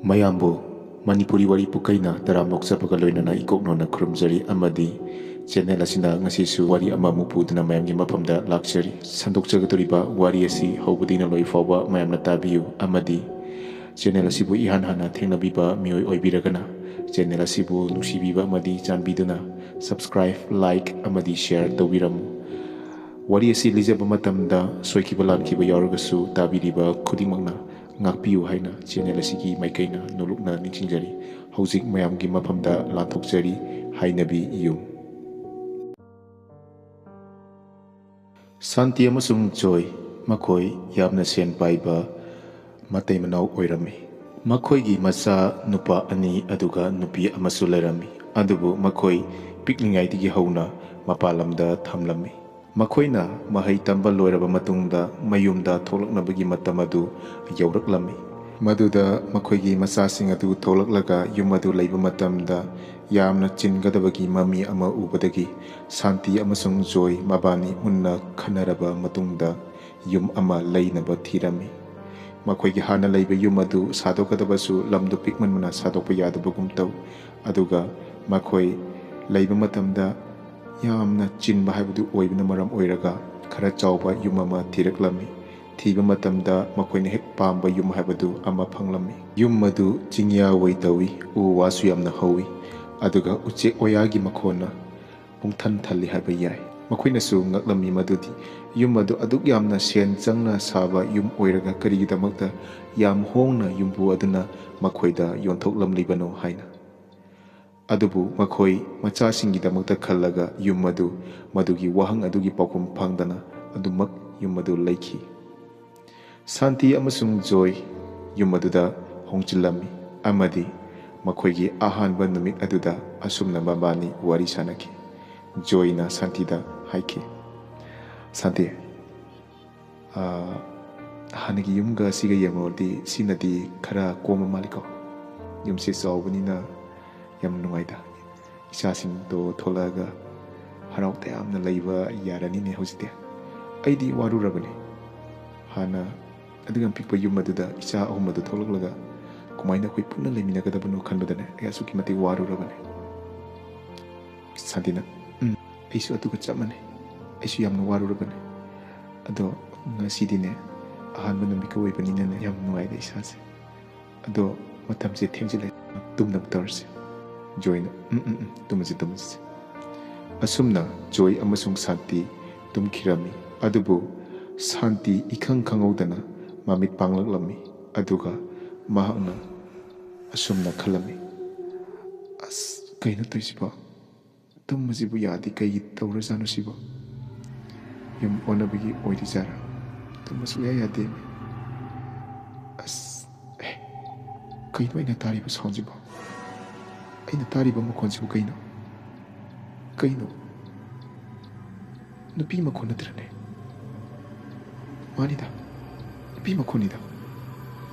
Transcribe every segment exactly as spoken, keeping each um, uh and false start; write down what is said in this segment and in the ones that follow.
ꯃꯌꯥꯝꯕꯨ ꯃꯅꯤꯄꯨꯔꯤ ꯋꯥꯔꯤ ꯄꯨꯀꯩꯅ ꯇꯔꯥꯝꯅ ꯑꯣꯛꯆꯕꯒ ꯂꯣꯏꯅꯅ ꯏꯀꯣꯛꯅꯣꯅ ꯈꯨꯔꯨꯝꯖꯔꯤ, ꯑꯃꯗꯤ ꯆꯦꯅꯦꯜ ꯑꯁꯤꯗ ꯉꯁꯤꯁꯨ ꯋꯥꯔꯤ ꯑꯃꯃꯨꯛ ꯄꯨꯗꯨꯅ ꯃꯌꯥꯝꯒꯤ ꯃꯐꯝꯗ ꯂꯥꯛꯆꯔꯤ꯫ ꯁꯟꯗꯣꯛꯆꯒꯗꯧꯔꯤꯕ ꯋꯥꯔꯤ ꯑꯁꯤ ꯍꯧꯕꯗꯒꯤꯅ ꯂꯣꯏ ꯐꯥꯎꯕ ꯃꯌꯥꯝꯅ ꯇꯥꯕꯤꯌꯨ, ꯑꯃꯗꯤ ꯆꯦꯅꯦꯜ ꯑꯁꯤꯕꯨ ꯏꯍꯥꯟ ꯍꯥꯟꯅ ꯊꯦꯡꯅꯕꯤꯕ ꯃꯤꯑꯣꯏ ꯑꯣꯏꯕꯤꯔꯒꯅ ꯆꯦꯅꯦꯜ ꯑꯁꯤꯕꯨ ꯅꯨꯡꯁꯤꯕꯤꯕ ꯑꯃꯗꯤ ꯆꯥꯟꯕꯤꯗꯨꯅ subscribe, like ꯑꯃꯗꯤ share ꯇꯧꯕꯤꯔꯝꯃꯨ꯫ ꯋꯥꯔꯤ ꯑꯁꯤ ꯂꯤꯖꯕ ꯃꯇꯝꯗ ꯁꯣꯏꯈꯤꯕ ꯂꯥꯟꯈꯤꯕ ꯌꯥꯎꯔꯒꯁꯨ ꯇꯥꯕꯤꯔꯤꯕ ꯈꯨꯗꯤꯡꯃꯛꯅ ꯉꯥꯛꯄꯤꯌꯨ ꯍꯥꯏꯅ ꯆꯦꯅꯦꯜ ꯑꯁꯤꯒꯤ ꯃꯥꯏꯀꯩꯅ ꯅꯣꯂꯨꯛꯅ ꯅꯤꯡꯁꯤꯡꯖꯔꯤ꯫ ꯍꯧꯖꯤꯛ ꯃꯌꯥꯝꯒꯤ ꯃꯐꯝꯗ ꯂꯥꯟꯊꯣꯛꯆꯔꯤ, ꯍꯥꯏꯅꯕꯤ ꯌꯨꯝ꯫ ꯁꯥꯟꯇꯤ ꯑꯃꯁꯨꯡ ꯖꯣꯏ, ꯃꯈꯣꯏ ꯌꯥꯝꯅ ꯁꯦꯟ ꯄꯥꯏꯕ ꯃꯇꯩ ꯃꯅꯥꯎ ꯑꯣꯏꯔꯝꯃꯤ꯫ ꯃꯈꯣꯏꯒꯤ ꯃꯆꯥ ꯅꯨꯄꯥ ꯑꯅꯤ ꯑꯗꯨꯒ ꯅꯨꯄꯤ ꯑꯃꯁꯨ ꯂꯩꯔꯝꯃꯤ, ꯑꯗꯨꯕꯨ ꯃꯈꯣꯏ ꯄꯤꯛꯂꯤꯉꯩꯗꯒꯤ ꯍꯧꯅ ꯃꯄꯥꯟ ꯂꯝꯗ ꯊꯝꯂꯝꯃꯤ꯫ ꯃꯈꯣꯏꯅ ꯃꯍꯩ ꯇꯝꯕ ꯂꯣꯏꯔꯕ ꯃꯇꯨꯡꯗ ꯃꯌꯨꯝꯗ ꯊꯣꯛꯂꯛꯅꯕꯒꯤ ꯃꯇꯝ ꯑꯗꯨ ꯌꯧꯔꯛꯂꯝꯃꯤ꯫ ꯃꯗꯨꯗ ꯃꯈꯣꯏꯒꯤ ꯃꯆꯥꯁꯤꯡ ꯑꯗꯨ ꯊꯣꯛꯂꯛꯂꯒ ꯌꯨꯝ ꯑꯗꯨ ꯂꯩꯕ ꯃꯇꯝꯗ ꯌꯥꯝꯅ ꯆꯤꯟꯒꯗꯕꯒꯤ ꯃꯃꯤ ꯑꯃ ꯎꯕꯗꯒꯤ ꯁꯥꯟꯇꯤ ꯑꯃꯁꯨꯡ ꯖꯣꯏ ꯃꯕꯥꯅꯤ ꯃꯨꯟꯅ ꯈꯟꯅꯔꯕ ꯃꯇꯨꯡꯗ ꯌꯨꯝ ꯑꯃ ꯂꯩꯅꯕ ꯊꯤꯔꯝꯃꯤ꯫ ꯃꯈꯣꯏꯒꯤ ꯍꯥꯟꯅ ꯂꯩꯕ ꯌꯨꯝ ꯑꯗꯨ ꯁꯥꯗꯣꯛꯀꯗꯕꯁꯨ ꯂꯝꯗꯨ ꯄꯤꯛꯃꯟꯕꯅ ꯁꯥꯗꯣꯛꯄ ꯌꯥꯗꯕꯒꯨꯝ ꯇꯧ꯫ ꯑꯗꯨꯒ ꯃꯈꯣꯏ ꯂꯩꯕ ꯃꯇꯝꯗ ꯌꯥꯝꯅ ꯆꯤꯟꯕ ꯍꯥꯏꯕꯗꯨ ꯑꯣꯏꯕꯅ ꯃꯔꯝ ꯑꯣꯏꯔꯒ ꯈꯔ ꯆꯥꯎꯕ ꯌꯨꯝ ꯑꯃ ꯊꯤꯔꯛꯂꯝꯃꯤ꯫ ꯊꯤꯕ ꯃꯇꯝꯗ ꯃꯈꯣꯏꯅ ꯍꯦꯛ ꯄꯥꯝꯕ ꯌꯨꯝ ꯍꯥꯏꯕꯗꯨ ꯑꯃ ꯐꯪꯂꯝꯃꯤ꯫ ꯌꯨꯝ ꯑꯗꯨ ꯆꯤꯡꯌꯥ ꯑꯣꯏ ꯇꯧꯏ, ꯎ ꯋꯥꯁꯨ ꯌꯥꯝꯅ ꯍꯧꯏ, ꯑꯗꯨꯒ ꯎꯆꯦꯛ ꯋꯥꯌꯥꯒꯤ ꯃꯈꯣꯟꯅ ꯄꯨꯡꯊꯟ ꯊꯜꯂꯤ ꯍꯥꯏꯕ ꯌꯥꯏ꯫ ꯃꯈꯣꯏꯅꯁꯨ ꯉꯛꯂꯝꯃꯤ ꯃꯗꯨꯗꯤ ꯌꯨꯝ ꯑꯗꯨ ꯑꯗꯨꯛ ꯌꯥꯝꯅ ꯁꯦꯟ ꯆꯪꯅ ꯁꯥꯕ ꯌꯨꯝ ꯑꯣꯏꯔꯒ ꯀꯔꯤꯒꯤꯗꯃꯛꯇ ꯌꯥꯝ ꯍꯣꯡꯅ ꯌꯨꯝꯕꯨ ꯑꯗꯨꯅ ꯃꯈꯣꯏꯗ ꯌꯣꯟꯊꯣꯛꯂꯝꯂꯤꯕꯅꯣ ꯍꯥꯏꯅ꯫ ꯑꯗꯨꯕꯨ ꯃꯈꯣꯏ ꯃꯆꯥꯁꯤꯡꯒꯤꯗꯃꯛꯇ ꯈꯜꯂꯒ ꯌꯨꯝ ꯑꯗꯨ, ꯃꯗꯨꯒꯤ ꯋꯥꯍꯪ ꯑꯗꯨꯒꯤ ꯄꯥꯎꯈꯨꯝ ꯐꯪꯗꯅ ꯑꯗꯨꯃꯛ ꯌꯨꯝ ꯑꯗꯨ ꯂꯩꯈꯤ꯫ ꯁꯥꯟꯇꯤ ꯑꯃꯁꯨꯡ ꯖꯣꯏ ꯌꯨꯝ ꯑꯗꯨꯗ ꯍꯣꯡꯖꯤꯜꯂꯝꯃꯤ ꯑꯃꯗꯤ ꯃꯈꯣꯏꯒꯤ ꯑꯍꯥꯟꯕ ꯅꯨꯃꯤꯠ ꯑꯗꯨꯗ ꯑꯁꯨꯝꯅ ꯃꯕꯥꯅꯤ ꯋꯥꯔꯤ ꯁꯥꯅꯈꯤ꯫ ꯖꯣꯏꯅ ꯁꯥꯟꯇꯤꯗ ꯍꯥꯏꯈꯤ, "ꯁꯥꯟꯇꯤ, ꯑꯥ, ꯍꯥꯟꯅꯒꯤ ꯌꯨꯝꯒ ꯁꯤꯒ ꯌꯦꯡꯉꯨꯔꯗꯤ ꯁꯤꯅꯗꯤ ꯈꯔ ꯀꯣꯝꯕ ꯃꯥꯜꯂꯤꯀꯣ? ꯌꯨꯝꯁꯦ ꯆꯥꯎꯕꯅꯤꯅ ꯌꯥꯝ ꯅꯨꯡꯉꯥꯏꯗ꯫ ꯏꯆꯥꯁꯤꯡꯗꯣ ꯊꯣꯛꯂꯛꯑꯒ ꯍꯔꯥꯎ ꯇꯌꯥꯝꯅ ꯂꯩꯕ ꯌꯥꯔꯅꯤꯅꯦ ꯍꯧꯖꯤꯛꯇꯤ꯫ ꯑꯩꯗꯤ ꯋꯥꯔꯨꯔꯕꯅꯤ꯫ ꯍꯥꯟꯅ ꯑꯗꯨꯛ ꯌꯥꯝ ꯄꯤꯛꯄ ꯌꯨꯝ ꯑꯗꯨꯗ ꯏꯆꯥ ꯑꯍꯨꯝ ꯑꯗꯨ ꯊꯣꯛꯂꯛꯂꯒ ꯀꯃꯥꯏꯅ ꯑꯩꯈꯣꯏ ꯄꯨꯟꯅ ꯂꯩꯃꯤꯟꯅꯒꯗꯕꯅꯣ ꯈꯟꯕꯗꯅꯦ ꯑꯩ ꯑꯁꯨꯛꯀꯤ ꯃꯇꯤꯛ ꯋꯥꯔꯨꯔꯕꯅꯦ꯫ ꯁꯥꯟꯇꯤꯅ, "ꯎꯝ, ꯑꯩꯁꯨ ꯑꯗꯨꯒ ꯆꯞ ꯃꯥꯟꯅꯩ꯫ ꯑꯩꯁꯨ ꯌꯥꯝꯅ ꯋꯥꯔꯨꯔꯕꯅꯦ꯫ ꯑꯗꯣ ꯉꯁꯤꯗꯤꯅꯦ ꯑꯍꯥꯟꯕ ꯅꯨꯃꯤꯠꯀ ꯑꯣꯏꯕꯅꯤꯅꯅꯦ ꯌꯥꯝ ꯅꯨꯡꯉꯥꯏꯔꯦ ꯏꯁꯥꯁꯦ꯫ ꯑꯗꯣ ꯃꯇꯝꯁꯦ ꯊꯦꯡꯖꯤꯜꯂꯦ, ꯇꯨꯝꯅꯕ ꯇꯧꯔꯁꯦ꯫" ꯖꯣꯏꯅ, "ꯎꯝ, ꯎꯝ, ꯎꯝ, ꯇꯨꯝꯃꯁꯤ, ꯇꯨꯝꯃꯁꯤ꯫" ꯑꯁꯨꯝꯅ ꯖꯣꯏ ꯑꯃꯁꯨꯡ ꯁꯥꯟꯇꯤ ꯇꯨꯝꯈꯤꯔꯝꯃꯤ꯫ ꯑꯗꯨꯕꯨ ꯁꯥꯟꯇꯤ ꯏꯈꯪ ꯈꯪꯍꯧꯗꯅ ꯃꯃꯤꯠ ꯄꯥꯡꯂꯛꯂꯝꯃꯤ꯫ ꯑꯗꯨꯒ ꯃꯍꯥꯛꯅ ꯑꯁꯨꯝꯅ ꯈꯜꯂꯝꯃꯤ, "ꯑꯁ, ꯀꯩꯅꯣ ꯇꯧꯔꯤꯁꯤꯕꯣ? ꯇꯨꯝꯕꯁꯤꯕꯨ ꯌꯥꯗꯦ, ꯀꯩꯒꯤ ꯇꯧꯔꯖꯥꯠꯅꯣ ꯁꯤꯕꯣ? ꯌꯨꯝ ꯑꯣꯟꯅꯕꯒꯤ ꯑꯣꯏꯔꯤꯖꯥꯠꯔꯥ? ꯇꯨꯝꯕ ꯁꯨꯛꯌꯥ ꯌꯥꯗꯦ꯫ ꯑꯁ, ꯑꯦ, ꯀꯩꯅꯣ ꯑꯩꯅ ꯇꯥꯔꯤꯕ ꯁꯥꯎꯟꯁꯤꯕꯣ? ꯑꯩꯅ ꯇꯥꯔꯤꯕ ꯃꯈꯣꯟꯁꯤꯕꯨ ꯀꯩꯅꯣ? ꯀꯩꯅꯣ? ꯅꯨꯄꯤ ꯃꯈꯣꯟ ꯅꯠꯇ꯭ꯔꯅꯦ? ꯃꯥꯅꯤꯗ, ꯅꯨꯄꯤ ꯃꯈꯣꯟꯅꯤꯗ꯫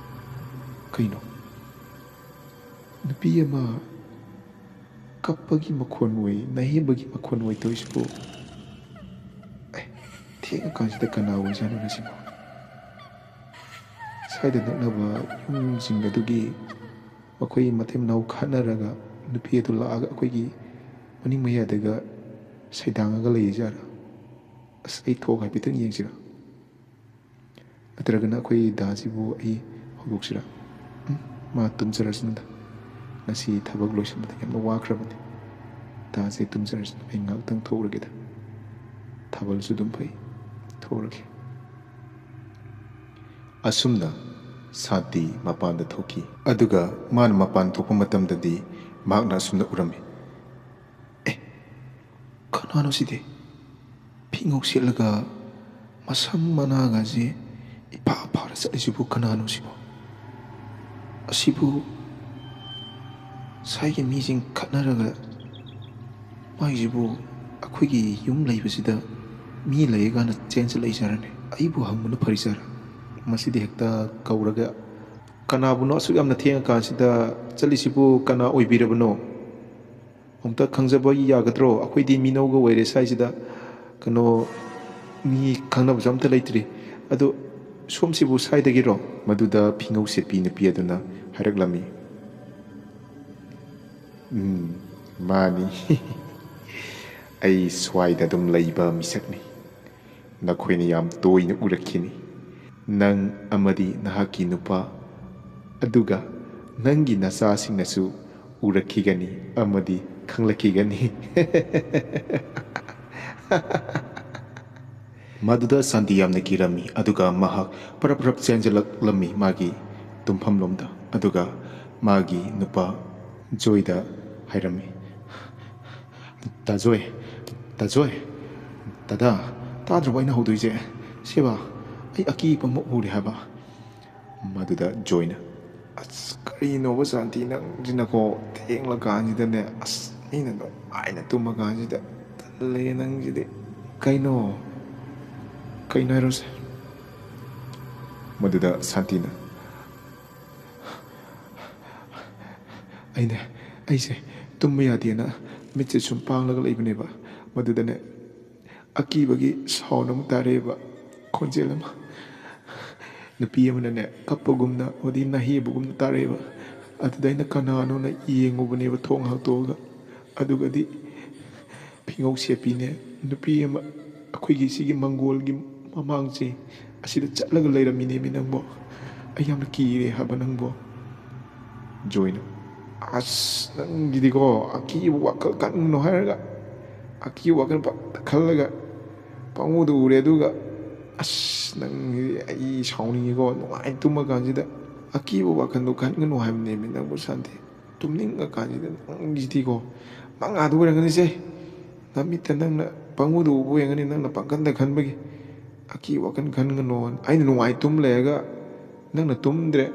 ꯀꯩꯅꯣ? ꯅꯨꯄꯤ ꯑꯃ ꯀꯞꯄꯒꯤ ꯃꯈꯣꯟ ꯑꯣꯏ, ꯅꯥꯍꯦꯝꯕꯒꯤ ꯃꯈꯣꯟ ꯑꯣꯏ ꯇꯧꯔꯤꯁꯤꯕꯨ? ꯑꯦ, ꯊꯦꯡꯉꯀꯥꯟꯁꯤꯗ ꯀꯅꯥ ꯑꯣꯏꯖꯥꯠꯅꯣꯅꯦ ꯁꯤꯕꯣ?" ꯁ꯭ꯋꯥꯏꯗ ꯅꯛꯅꯕ ꯌꯨꯝꯁꯤꯡ ꯑꯗꯨꯒꯤ ꯃꯈꯣꯏ ꯃꯇꯩ ꯃꯅꯥꯎ ꯈꯠꯅꯔꯒ ꯅꯨꯄꯤ ꯑꯗꯨ ꯂꯥꯛꯑꯒ ꯑꯩꯈꯣꯏꯒꯤ ꯃꯅꯤꯡ ꯃꯌꯥꯏꯗꯒ ꯁꯩꯗꯥꯡꯉꯒ ꯂꯩꯖꯥꯠꯔꯥ? ꯑꯁ, ꯑꯩ ꯊꯣꯛꯑꯒ ꯍꯥꯏꯐꯦꯠꯇꯪ ꯌꯦꯡꯁꯤꯔꯥ? ꯅꯠꯇ꯭ꯔꯒꯅ ꯑꯩꯈꯣꯏ ꯗꯥꯁꯤꯕꯨ ꯑꯩ ꯍꯧꯗꯣꯛꯁꯤꯔꯥ? ꯎꯝ, ꯃꯥ ꯇꯨꯝꯖꯔꯁꯅꯨꯗ꯫ ꯉꯁꯤ ꯊꯕꯛ ꯂꯣꯏꯁꯤꯟꯕꯗ ꯌꯥꯝꯅ ꯋꯥꯈ꯭ꯔꯕꯅꯤ꯫ ꯗꯥꯁꯦ ꯇꯨꯝꯖꯔꯁꯅꯨ, ꯑꯩ ꯉꯥꯏꯍꯥꯛꯇꯪ ꯊꯣꯛꯎꯔꯒꯦꯗ꯫ ꯊꯥꯕꯜꯁꯨ ꯑꯗꯨꯝ ꯐꯩ, ꯊꯣꯛꯎꯔꯒꯦ꯫ ꯑꯁꯨꯝꯅ ꯁꯥꯟꯇꯤ ꯃꯄꯥꯟꯗ ꯊꯣꯛꯈꯤ꯫ ꯑꯗꯨꯒ ꯃꯥꯅ ꯃꯄꯥꯟ ꯊꯣꯛꯄ ꯃꯇꯝꯗꯗꯤ ꯃꯍꯥꯛꯅ ꯑꯁꯨꯝꯅ ꯎꯔꯝꯃꯤ꯫ "ꯑꯦ, ꯀꯅꯥꯅꯣ ꯁꯤꯗꯤ? ꯐꯤꯉꯧ ꯁꯦꯠꯂꯒ ꯃꯁꯝ ꯃꯅꯥꯒꯁꯦ ꯏꯐꯥ ꯐꯥꯔ ꯆꯠꯂꯤꯁꯤꯕꯨ ꯀꯅꯥꯅꯣ ꯁꯤꯕꯣ? ꯑꯁꯤꯕꯨ ꯁ꯭ꯋꯥꯏꯒꯤ ꯃꯤꯁꯤꯡ ꯈꯠꯅꯔꯒ ꯃꯥꯏꯁꯤꯕꯨ ꯑꯩꯈꯣꯏꯒꯤ ꯌꯨꯝ ꯂꯩꯕꯁꯤꯗ ꯃꯤ ꯂꯩꯌꯦ ꯀꯥꯏꯅ ꯆꯦꯟꯁꯤꯜꯂꯛꯏꯖꯥꯔꯅꯦ? ꯑꯩꯕꯨ ꯍꯪꯕꯅ ꯐꯔꯤꯖꯥꯔꯥ?" ꯃꯁꯤꯗꯤ ꯍꯦꯛꯇ ꯀꯧꯔꯒ, "ꯀꯅꯥꯕꯨꯅꯣ ꯑꯁꯨꯛ ꯌꯥꯝꯅ ꯊꯦꯡꯉꯀꯥꯟꯁꯤꯗ ꯆꯠꯂꯤꯁꯤꯕꯨ? ꯀꯅꯥ ꯑꯣꯏꯕꯤꯔꯕꯅꯣ? ꯑꯃꯨꯛꯇ ꯈꯪꯖꯕ ꯌꯥꯒꯗ꯭ꯔꯣ? ꯑꯩꯈꯣꯏꯗꯤ ꯃꯤꯅꯧꯒ ꯑꯣꯏꯔꯦ ꯁ꯭ꯋꯥꯏꯁꯤꯗ꯫ ꯀꯩꯅꯣ, ꯃꯤ ꯈꯪꯅꯕꯁꯨ ꯑꯝꯇ ꯂꯩꯇ꯭ꯔꯤ꯫ ꯑꯗꯨ "ꯁꯣꯝꯁꯤꯕꯨ ꯁ꯭ꯋꯥꯏꯗꯒꯤꯔꯣ?" ꯃꯗꯨꯗ ꯐꯤꯉꯧ ꯁꯦꯠꯄꯤ ꯅꯨꯄꯤ ꯑꯗꯨꯅ ꯍꯥꯏꯔꯛꯂꯝꯃꯤ꯫ "ꯎꯝ, ꯃꯥꯅꯤ꯫ ꯑꯩ ꯁ꯭ꯋꯥꯏꯗ ꯑꯗꯨꯝ ꯂꯩꯕ ꯃꯤꯁꯛꯅꯤ꯫ ꯅꯈꯣꯏꯅ ꯌꯥꯝ ꯇꯣꯏꯅ ꯎꯔꯛꯈꯤꯅꯤ꯫ ꯅꯪ ꯑꯃꯗꯤ ꯅꯍꯥꯛꯀꯤ ꯅꯨꯄꯥ, ꯑꯗꯨꯒ ꯅꯪꯒꯤ ꯅꯆꯥꯁꯤꯡꯅꯁꯨ ꯎꯔꯛꯈꯤꯒꯅꯤ ꯑꯃꯗꯤ ꯈꯪꯂꯛꯈꯤꯒꯅꯤ꯫" ꯃꯗꯨꯗ ꯁꯥꯟꯇꯤ ꯌꯥꯝꯅ ꯀꯤꯔꯝꯃꯤ, ꯑꯗꯨꯒ ꯃꯍꯥꯛ ꯄꯔꯞ ꯄꯔꯞ ꯆꯦꯟꯖꯜꯂꯛꯂꯝꯃꯤ ꯃꯥꯒꯤ ꯇꯨꯝꯐꯝꯂꯣꯝꯗ, ꯑꯗꯨꯒ ꯃꯥꯒꯤ ꯅꯨꯄꯥ ꯖꯣꯏꯗ ꯍꯥꯏꯔꯝꯃꯤ, "ꯇꯥ ꯖꯣꯏ, ꯇꯥ ꯖꯣꯏ, ꯗꯗꯥ, ꯇꯥꯗ꯭ꯔꯕꯣ ꯑꯩꯅ ꯍꯧꯗꯣꯏꯁꯦ? ꯁꯦꯕꯥ, ꯑꯩ ꯑꯀꯤꯕ ꯑꯃ ꯎꯔꯦ ꯍꯥꯏꯕ꯫" ꯃꯗꯨꯗ ꯖꯣꯏꯅ, "ꯑꯁ, ꯀꯔꯤꯅꯣꯕ ꯁꯥꯟꯇꯤ, ꯅꯪꯁꯤꯅꯀꯣ, ꯊꯦꯡꯂꯀꯥꯟꯁꯤꯗꯅꯦ, ꯑꯁ, ꯃꯤꯅ ꯅꯨꯡꯉꯥꯏꯅ ꯇꯨꯝꯃꯀꯥꯟꯁꯤꯗ, ꯇꯜꯂꯦ ꯅꯪꯁꯤꯗꯤ꯫ ꯀꯩꯅꯣ? ꯀꯩꯅꯣ ꯍꯥꯏꯔꯣꯁꯦ?" ꯃꯗꯨꯗ ꯁꯥꯟꯇꯤꯅ, "ꯑꯩꯅꯦ, ꯑꯩꯁꯦ ꯇꯨꯝꯕ ꯌꯥꯗꯦꯅ ꯃꯤꯠꯁꯦ ꯁꯨꯝ ꯄꯥꯡꯂꯒ ꯂꯩꯕꯅꯦꯕ꯫ ꯃꯗꯨꯗꯅꯦ, ꯑꯀꯤꯕꯒꯤ ꯁꯥꯎꯟ ꯑꯃ ꯇꯥꯔꯛꯑꯦꯕ, ꯈꯣꯟꯖꯦꯜ ꯑꯃ꯫ ꯅꯨꯄꯤ ꯑꯃꯅꯅꯦ, ꯀꯞꯄꯒꯨꯝꯅ, ꯑꯃꯗꯤ ꯅꯥꯍꯦꯕꯒꯨꯝꯅ ꯇꯥꯔꯛꯑꯦꯕ꯫ ꯑꯗꯨꯗ ꯑꯩꯅ ꯀꯅꯥꯅꯣꯅ ꯌꯦꯡꯉꯨꯕꯅꯦꯕ, ꯊꯣꯡ ꯍꯥꯡꯇꯣꯛꯑꯒ꯫ ꯑꯗꯨꯒꯗꯤ ꯐꯤꯉꯧ ꯁꯦꯠꯄꯤꯅꯦ, ꯅꯨꯄꯤ ꯑꯃ ꯑꯩꯈꯣꯏꯒꯤ ꯁꯤꯒꯤ ꯃꯪꯒꯣꯜꯒꯤ ꯃꯃꯥꯡꯁꯦ, ꯑꯁꯤꯗ ꯆꯠꯂꯒ ꯂꯩꯔꯝꯃꯤꯅꯦꯃꯤ ꯅꯪꯕꯣ꯫ ꯑꯩ ꯌꯥꯝꯅ ꯀꯤꯔꯦ ꯍꯥꯏꯕ ꯅꯪꯕꯣ꯫" ꯖꯣꯏꯅ, "ꯑꯁ, ꯅꯪꯒꯤꯗꯤꯀꯣ, ꯑꯀꯤꯕ ꯋꯥꯈꯜ ꯈꯟꯒꯅꯨ ꯍꯥꯏꯔꯒ, ꯑꯀꯤꯕ ꯋꯥꯈꯜ ꯄꯪꯈꯜ ꯈꯜꯂꯒ ꯄꯪꯎꯗ ꯎꯔꯦ, ꯑꯗꯨꯒ, ꯑꯁ, ꯅꯪꯒꯤꯗꯤ ꯑꯩ ꯁꯥꯎꯅꯤꯡꯉꯤꯀꯣ, ꯅꯨꯡꯉꯥꯏ ꯇꯨꯝꯃꯀꯥꯟꯁꯤꯗ꯫ ꯑꯀꯤꯕ ꯋꯥꯈꯜꯗꯣ ꯈꯟꯒꯅꯨ ꯍꯥꯏꯕꯅꯦꯃꯤ ꯅꯪꯕꯨ ꯁꯥꯟꯇꯤ꯫ ꯇꯨꯝꯅꯤꯡꯉꯀꯥꯟꯁꯤꯗ ꯅꯪꯒꯤꯗꯤꯀꯣ, ꯃꯪ ꯑꯥꯗ ꯑꯣꯏꯔꯝꯒꯅꯤꯁꯦ꯫ ꯅꯃꯤꯠꯇ ꯅꯪꯅ ꯄꯪꯎꯗ ꯎꯕ ꯑꯣꯏꯔꯝꯒꯅꯤ, ꯅꯪꯅ ꯄꯪꯈꯟꯗ ꯈꯟꯕꯒꯤ꯫ ꯑꯀꯤꯕ ꯋꯥꯈꯜ ꯈꯟꯒꯅꯣ꯫ ꯑꯩꯅ ꯅꯨꯡꯉꯥꯏ ꯇꯨꯝ ꯂꯩꯔꯒ ꯅꯪꯅ ꯇꯨꯝꯗ꯭ꯔꯦ꯫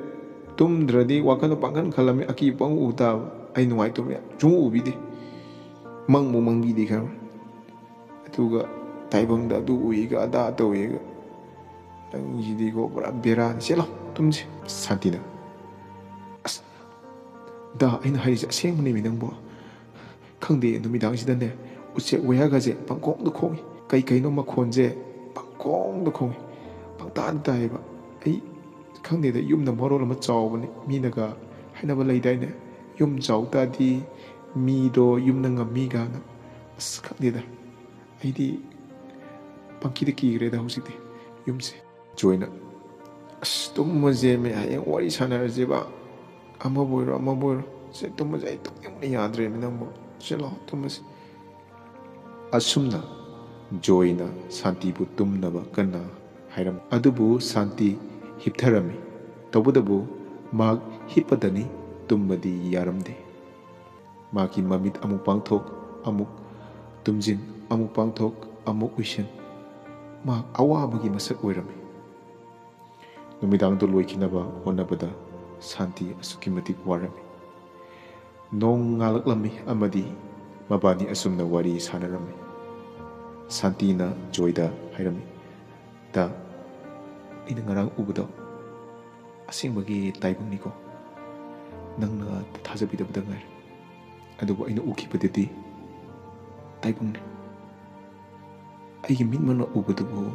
ꯇꯨꯝꯗ꯭ꯔꯗꯤ ꯋꯥꯈꯜꯗꯣ ꯄꯪꯈꯟ ꯈꯜꯂꯝꯃꯤ, ꯑꯀꯤꯕ ꯄꯪꯎ ꯎ ꯇꯥꯕ꯫ ꯑꯩ ꯅꯨꯡꯉꯥꯏ ꯇꯨꯝꯃꯦ, ꯁꯨꯡꯎ ꯎꯕꯤꯗꯦ꯫ ꯃꯪꯕꯨ ꯃꯪꯕꯤꯗꯦ ꯈꯔ꯫ ꯑꯗꯨꯒ ꯇꯥꯏꯕꯪꯗ ꯑꯗꯨ ꯎꯏꯒ ꯑꯗꯥ ꯇꯧꯏꯒ꯫ ꯅꯪꯁꯤꯗꯤꯀꯣ ꯄꯨꯔꯥ ꯕꯦꯔꯥꯅꯤ꯫ ꯆꯦꯜꯂꯣ, ꯇꯨꯝꯁꯤ꯫" ꯁꯥꯟꯇꯤꯅ, "ꯑꯁ, ꯗꯥ, ꯑꯩꯅ ꯍꯥꯏꯔꯤꯁꯦ ꯑꯁꯦꯡꯕꯅꯦꯃꯤ ꯅꯪꯕꯣ꯫ ꯈꯪꯗꯦ, ꯅꯨꯃꯤꯗꯥꯡꯁꯤꯗꯅꯦ, ꯎꯆꯦꯛ ꯋꯥꯌꯥꯒꯁꯦ ꯄꯪꯈꯣꯡꯗ ꯈꯣꯡꯉꯤ꯫ ꯀꯩ ꯀꯩꯅꯣ ꯃꯈꯣꯟꯁꯦ ꯄꯪꯈꯣꯡꯗ ꯈꯣꯡꯉꯤ꯫ ꯄꯪ-, ꯇꯥꯗꯤ ꯇꯥꯏꯌꯦꯕ꯫ ꯑꯩ ꯈꯪꯗꯦꯗ, ꯌꯨꯝꯅ ꯃꯔꯣꯜ ꯑꯃ ꯆꯥꯎꯕꯅꯤ, ꯃꯤꯅꯒ ꯍꯥꯏꯅꯕ ꯂꯩꯗꯥꯏꯅꯦ, "ꯌꯨꯝ ꯆꯥꯎ ꯇꯥꯔꯗꯤ ꯃꯤꯗꯣ ꯌꯨꯝꯅ ꯉꯝꯃꯤ" ꯀꯥꯏꯅ꯫ ꯑꯁ, ꯈꯪꯗꯦꯗ, ꯑꯩꯗꯤ ꯄꯪꯀꯤꯗ ꯀꯤꯈ꯭ꯔꯦꯗ ꯍꯧꯖꯤꯛꯇꯤ ꯌꯨꯝꯁꯦ꯫ ꯖꯣꯏꯅ, "ꯑꯁ, ꯇꯨꯝꯃꯁꯦꯃꯦ, ꯍꯌꯦꯡ ꯋꯥꯔꯤ ꯁꯥꯟꯅꯔꯁꯦꯕ, ꯑꯃꯕꯨ ꯑꯣꯏꯔꯣ ꯑꯃꯕꯨ ꯑꯣꯏꯔꯣ, ꯁꯦ, ꯇꯨꯝꯃꯁꯦ, ꯑꯩ ꯇꯨꯝꯅꯤꯡꯕꯅ ꯌꯥꯗ꯭ꯔꯦꯃꯦ ꯅꯪꯕꯨ, ꯁꯦ, ꯂꯥꯛꯑꯣ ꯇꯨꯝꯃꯁꯦ"꯫ ꯑꯁꯨꯝꯅ ꯖꯣꯏꯅ ꯁꯥꯟꯇꯤꯕꯨ ꯇꯨꯝꯅꯕ ꯀꯟꯅ ꯍꯥꯏꯔꯝꯃꯤ꯫ ꯑꯗꯨꯕꯨ ꯁꯥꯟꯇꯤ ꯍꯤꯞꯊꯔꯝꯃꯤ꯫ ꯇꯧꯕꯇꯕꯨ ꯃꯍꯥꯛ ꯍꯤꯞꯄꯗꯅꯤ, ꯇꯨꯝꯕꯗꯤ ꯌꯥꯔꯝꯗꯦ꯫ ꯃꯍꯥꯛꯀꯤ ꯃꯃꯤꯠ ꯑꯃꯨꯛ ꯄꯥꯡꯊꯣꯛ, ꯑꯃꯨꯛ ꯇꯨꯝꯖꯤꯟ, ꯑꯃꯨꯛ ꯄꯥꯡꯊꯣꯛ, ꯑꯃꯨꯛ ꯎꯏꯁꯤꯟ꯫ ꯃꯍꯥꯛ ꯑꯋꯥꯕꯒꯤ ꯃꯁꯛ ꯑꯣꯏꯔꯝꯃꯤ꯫ ꯅꯨꯃꯤꯗꯥꯡꯗꯨ ꯂꯣꯏꯈꯤꯅꯕ ꯍꯣꯠꯅꯕꯗ ꯁꯥꯟꯇꯤ ꯑꯁꯨꯛꯀꯤ ꯃꯇꯤꯛ ꯋꯥꯔꯝꯃꯤ꯫ ꯅꯣꯡ ꯉꯥꯜꯂꯛꯂꯝꯃꯤ ꯑꯃꯗꯤ ꯃꯕꯥꯅꯤ ꯑꯁꯨꯝꯅ ꯋꯥꯔꯤ ꯁꯥꯟꯅꯔꯝꯃꯤ꯫ ꯁꯥꯟꯇꯤꯅ ꯖꯣꯏꯗ ꯍꯥꯏꯔꯝꯃꯤ, "ꯗꯥ, ꯑꯩꯅ ꯉꯔꯥꯡ ꯎꯕꯗꯣ ꯑꯁꯦꯡꯕꯒꯤ ꯇꯥꯏꯕꯪꯅꯤꯀꯣ꯫ ꯅꯪꯅ ꯊꯥꯖꯕꯤꯗꯕꯗ ꯉꯥꯏꯔꯦ꯫ ꯑꯗꯨꯕꯨ ꯑꯩꯅ ꯎꯈꯤꯕꯗꯨꯗꯤ ꯇꯥꯏꯕꯪꯅꯤ꯫ ꯑꯩꯒꯤ ꯃꯤꯠꯃꯛꯅ ꯎꯕꯗꯨꯕꯨ,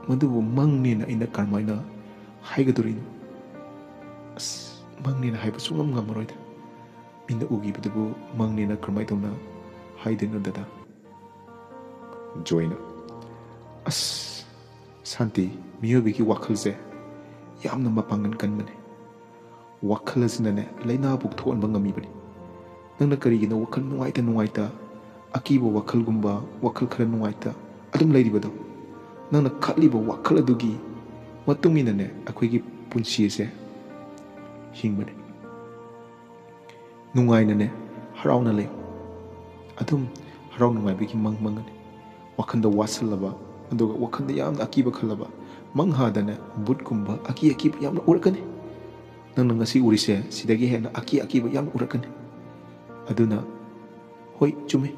ꯃꯗꯨꯕꯨ ꯃꯪꯅꯦꯅ ꯑꯩꯅ ꯀꯔꯝꯍꯥꯏꯅ ꯍꯥꯏꯒꯗꯧꯔꯤꯅꯣ? ꯑꯁ, ꯃꯪꯅꯦꯅ ꯍꯥꯏꯕ ꯁꯨꯡꯉꯝ ꯉꯝꯃꯔꯣꯏꯗ꯫ ꯃꯤꯅ ꯎꯈꯤꯕꯗꯨꯕꯨ ꯃꯪꯅꯦꯅ ꯀꯔꯝꯍꯥꯏꯅ ꯇꯧꯅ ꯍꯥꯏꯗꯣꯏꯅꯣ, ꯗꯗꯥ?" ꯖꯣꯏꯅ, "ꯑꯁ, ꯁꯥꯟꯇꯤ, ꯃꯤꯑꯣꯏꯕꯒꯤ ꯋꯥꯈꯜꯁꯦ ꯌꯥꯝꯅ ꯃꯄꯥꯡꯒꯜ ꯀꯟꯕꯅꯦ꯫ ꯋꯥꯈꯜ ꯑꯁꯤꯅꯅꯦ, ꯂꯥꯏꯅꯥ ꯄꯣꯛꯊꯣꯛꯍꯟꯕ ꯉꯝꯃꯤꯕꯅꯤ꯫ ꯅꯪꯅ ꯀꯔꯤꯒꯤꯅꯣ ꯋꯥꯈꯜ ꯅꯨꯡꯉꯥꯏꯇ ꯅꯨꯡꯉꯥꯏꯇ, ꯑꯀꯤꯕ ꯋꯥꯈꯜꯒꯨꯝꯕ, ꯋꯥꯈꯜ ꯈꯔ ꯅꯨꯡꯉꯥꯏꯇ ꯑꯗꯨꯝ ꯂꯩꯔꯤꯕꯗꯣ? ꯅꯪꯅ ꯈꯜꯂꯤꯕ ꯋꯥꯈꯜ ꯑꯗꯨꯒꯤ ꯃꯇꯨꯡ ꯏꯟꯅꯅꯦ, ꯑꯩꯈꯣꯏꯒꯤ ꯄꯨꯟꯁꯤ ꯑꯁꯦ ꯍꯤꯡꯕꯅꯤ꯫ ꯅꯨꯡꯉꯥꯏꯅꯅꯦ, ꯍꯔꯥꯎꯅ ꯂꯩ꯫ ꯑꯗꯨꯝ ꯍꯔꯥꯎ ꯅꯨꯡꯉꯥꯏꯕꯒꯤ ꯃꯪ ꯃꯪꯒꯅꯤ꯫ ꯋꯥꯈꯜꯗ ꯋꯥꯁꯜꯂꯕ, ꯑꯗꯨꯒ ꯋꯥꯈꯜꯗ ꯌꯥꯝꯅ ꯑꯀꯤꯕ ꯈꯜꯂꯕ, ꯃꯪꯍꯥꯗꯅꯦ ꯚꯨꯠꯀꯨꯝꯕ ꯑꯀꯤ ꯑꯀꯤꯕ ꯌꯥꯝꯅ ꯎꯔꯛꯀꯅꯤ꯫ ꯅꯪꯅ ꯉꯁꯤ ꯎꯔꯤꯁꯦ, ꯁꯤꯗꯒꯤ ꯍꯦꯟꯅ ꯑꯀꯤ ꯑꯀꯤꯕ ꯌꯥꯝꯅ ꯎꯔꯛꯀꯅꯤ꯫ ꯑꯗꯨꯅ, ꯍꯣꯏ, ꯆꯨꯝꯃꯤ,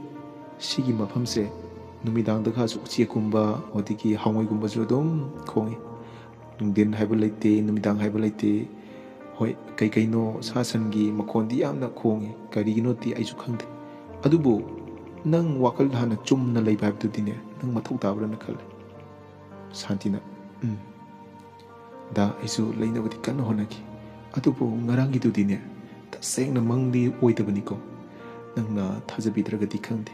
ꯁꯤꯒꯤ ꯃꯐꯝꯁꯦ ꯅꯨꯃꯤꯗꯥꯡꯗꯒꯁꯨ ꯎꯆꯦꯛꯀꯨꯝꯕ, ꯑꯗꯒꯤ ꯍꯉꯣꯏꯒꯨꯝꯕꯁꯨ ꯑꯗꯨꯝ ꯈꯣꯡꯉꯤ꯫ ꯅꯨꯡꯊꯤꯟ ꯍꯥꯏꯕ ꯂꯩꯇꯦ, ꯅꯨꯃꯤꯗꯥꯡ ꯍꯥꯏꯕ ꯂꯩꯇꯦ꯫ ꯍꯣꯏ, ꯀꯩ ꯀꯩꯅꯣ ꯁꯥ ꯁꯟꯒꯤ ꯃꯈꯣꯟꯗꯤ ꯌꯥꯝꯅ ꯈꯣꯡꯉꯤ, ꯀꯔꯤꯒꯤꯅꯣꯗꯤ ꯑꯩꯁꯨ ꯈꯪꯗꯦ꯫ ꯑꯗꯨꯕꯨ ꯅꯪ ꯋꯥꯈꯜ ꯍꯥꯟꯅ ꯆꯨꯝꯅ ꯂꯩꯕ ꯍꯥꯏꯕꯗꯨꯗꯤꯅꯦ, ꯅꯪ ꯃꯊꯧ ꯇꯥꯕ꯭ꯔꯥꯅ ꯈꯜꯂꯦ꯫" ꯁꯥꯟꯇꯤꯅ, "ꯎꯝ, "ꯗꯥ, ꯑꯩꯁꯨ ꯂꯩꯅꯕꯗꯤ ꯀꯟꯅ ꯍꯣꯠꯅꯈꯤ, ꯑꯗꯨꯕꯨ ꯉꯔꯥꯡꯒꯤꯗꯨꯗꯤꯅꯦ, ꯇꯁꯦꯡꯅ ꯃꯪꯗꯤ ꯑꯣꯏꯗꯕꯅꯤꯀꯣ, ꯅꯪꯅ ꯊꯥꯖꯕꯤꯗ꯭ꯔꯒꯗꯤ ꯈꯪꯗꯦ꯫"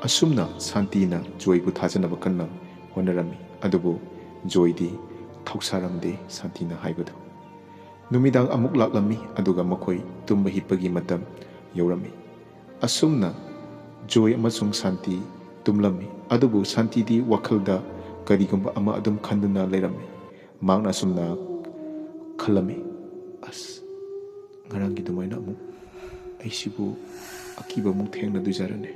ꯑꯁꯨꯝꯅ ꯁꯥꯟꯇꯤꯅ ꯖꯣꯏꯕꯨ ꯊꯥꯖꯅꯕ ꯀꯟꯅ ꯍꯣꯠꯅꯔꯝꯃꯤ, ꯑꯗꯨꯕꯨ ꯖꯣꯏꯗꯤ ꯊꯧꯁꯥꯔꯝꯗꯦ ꯁꯥꯟꯇꯤꯅ ꯍꯥꯏꯕꯗꯨ꯫ ꯅꯨꯃꯤꯗꯥꯡ ꯑꯃꯨꯛ ꯂꯥꯛꯂꯝꯃꯤ, ꯑꯗꯨꯒ ꯃꯈꯣꯏ ꯇꯨꯝꯕ ꯍꯤꯞꯄꯒꯤ ꯃꯇꯝ ꯌꯧꯔꯝꯃꯤ꯫ ꯑꯁꯨꯝꯅ ꯖꯣꯏ ꯑꯃꯁꯨꯡ ꯁꯥꯟꯇꯤ ꯇꯨꯝꯂꯝꯃꯤ, ꯑꯗꯨꯕꯨ ꯁꯥꯟꯇꯤꯗꯤ ꯋꯥꯈꯜꯗ ꯀꯔꯤꯒꯨꯝꯕ ꯑꯃ ꯑꯗꯨꯝ ꯈꯟꯗꯨꯅ ꯂꯩꯔꯝꯃꯤ꯫ ꯃꯍꯥꯛꯅ ꯑꯁꯨꯝꯅ ꯈꯜꯂꯝꯃꯤ, "ꯑꯁ, ꯉꯔꯥꯡꯒꯤ ꯑꯗꯨꯃꯥꯏꯅ ꯑꯃꯨꯛ ꯑꯩꯁꯤꯕꯨ ꯑꯀꯤꯕ ꯑꯃꯨꯛ ꯊꯦꯡꯅꯗꯣꯏꯖꯥꯔꯅꯦ?"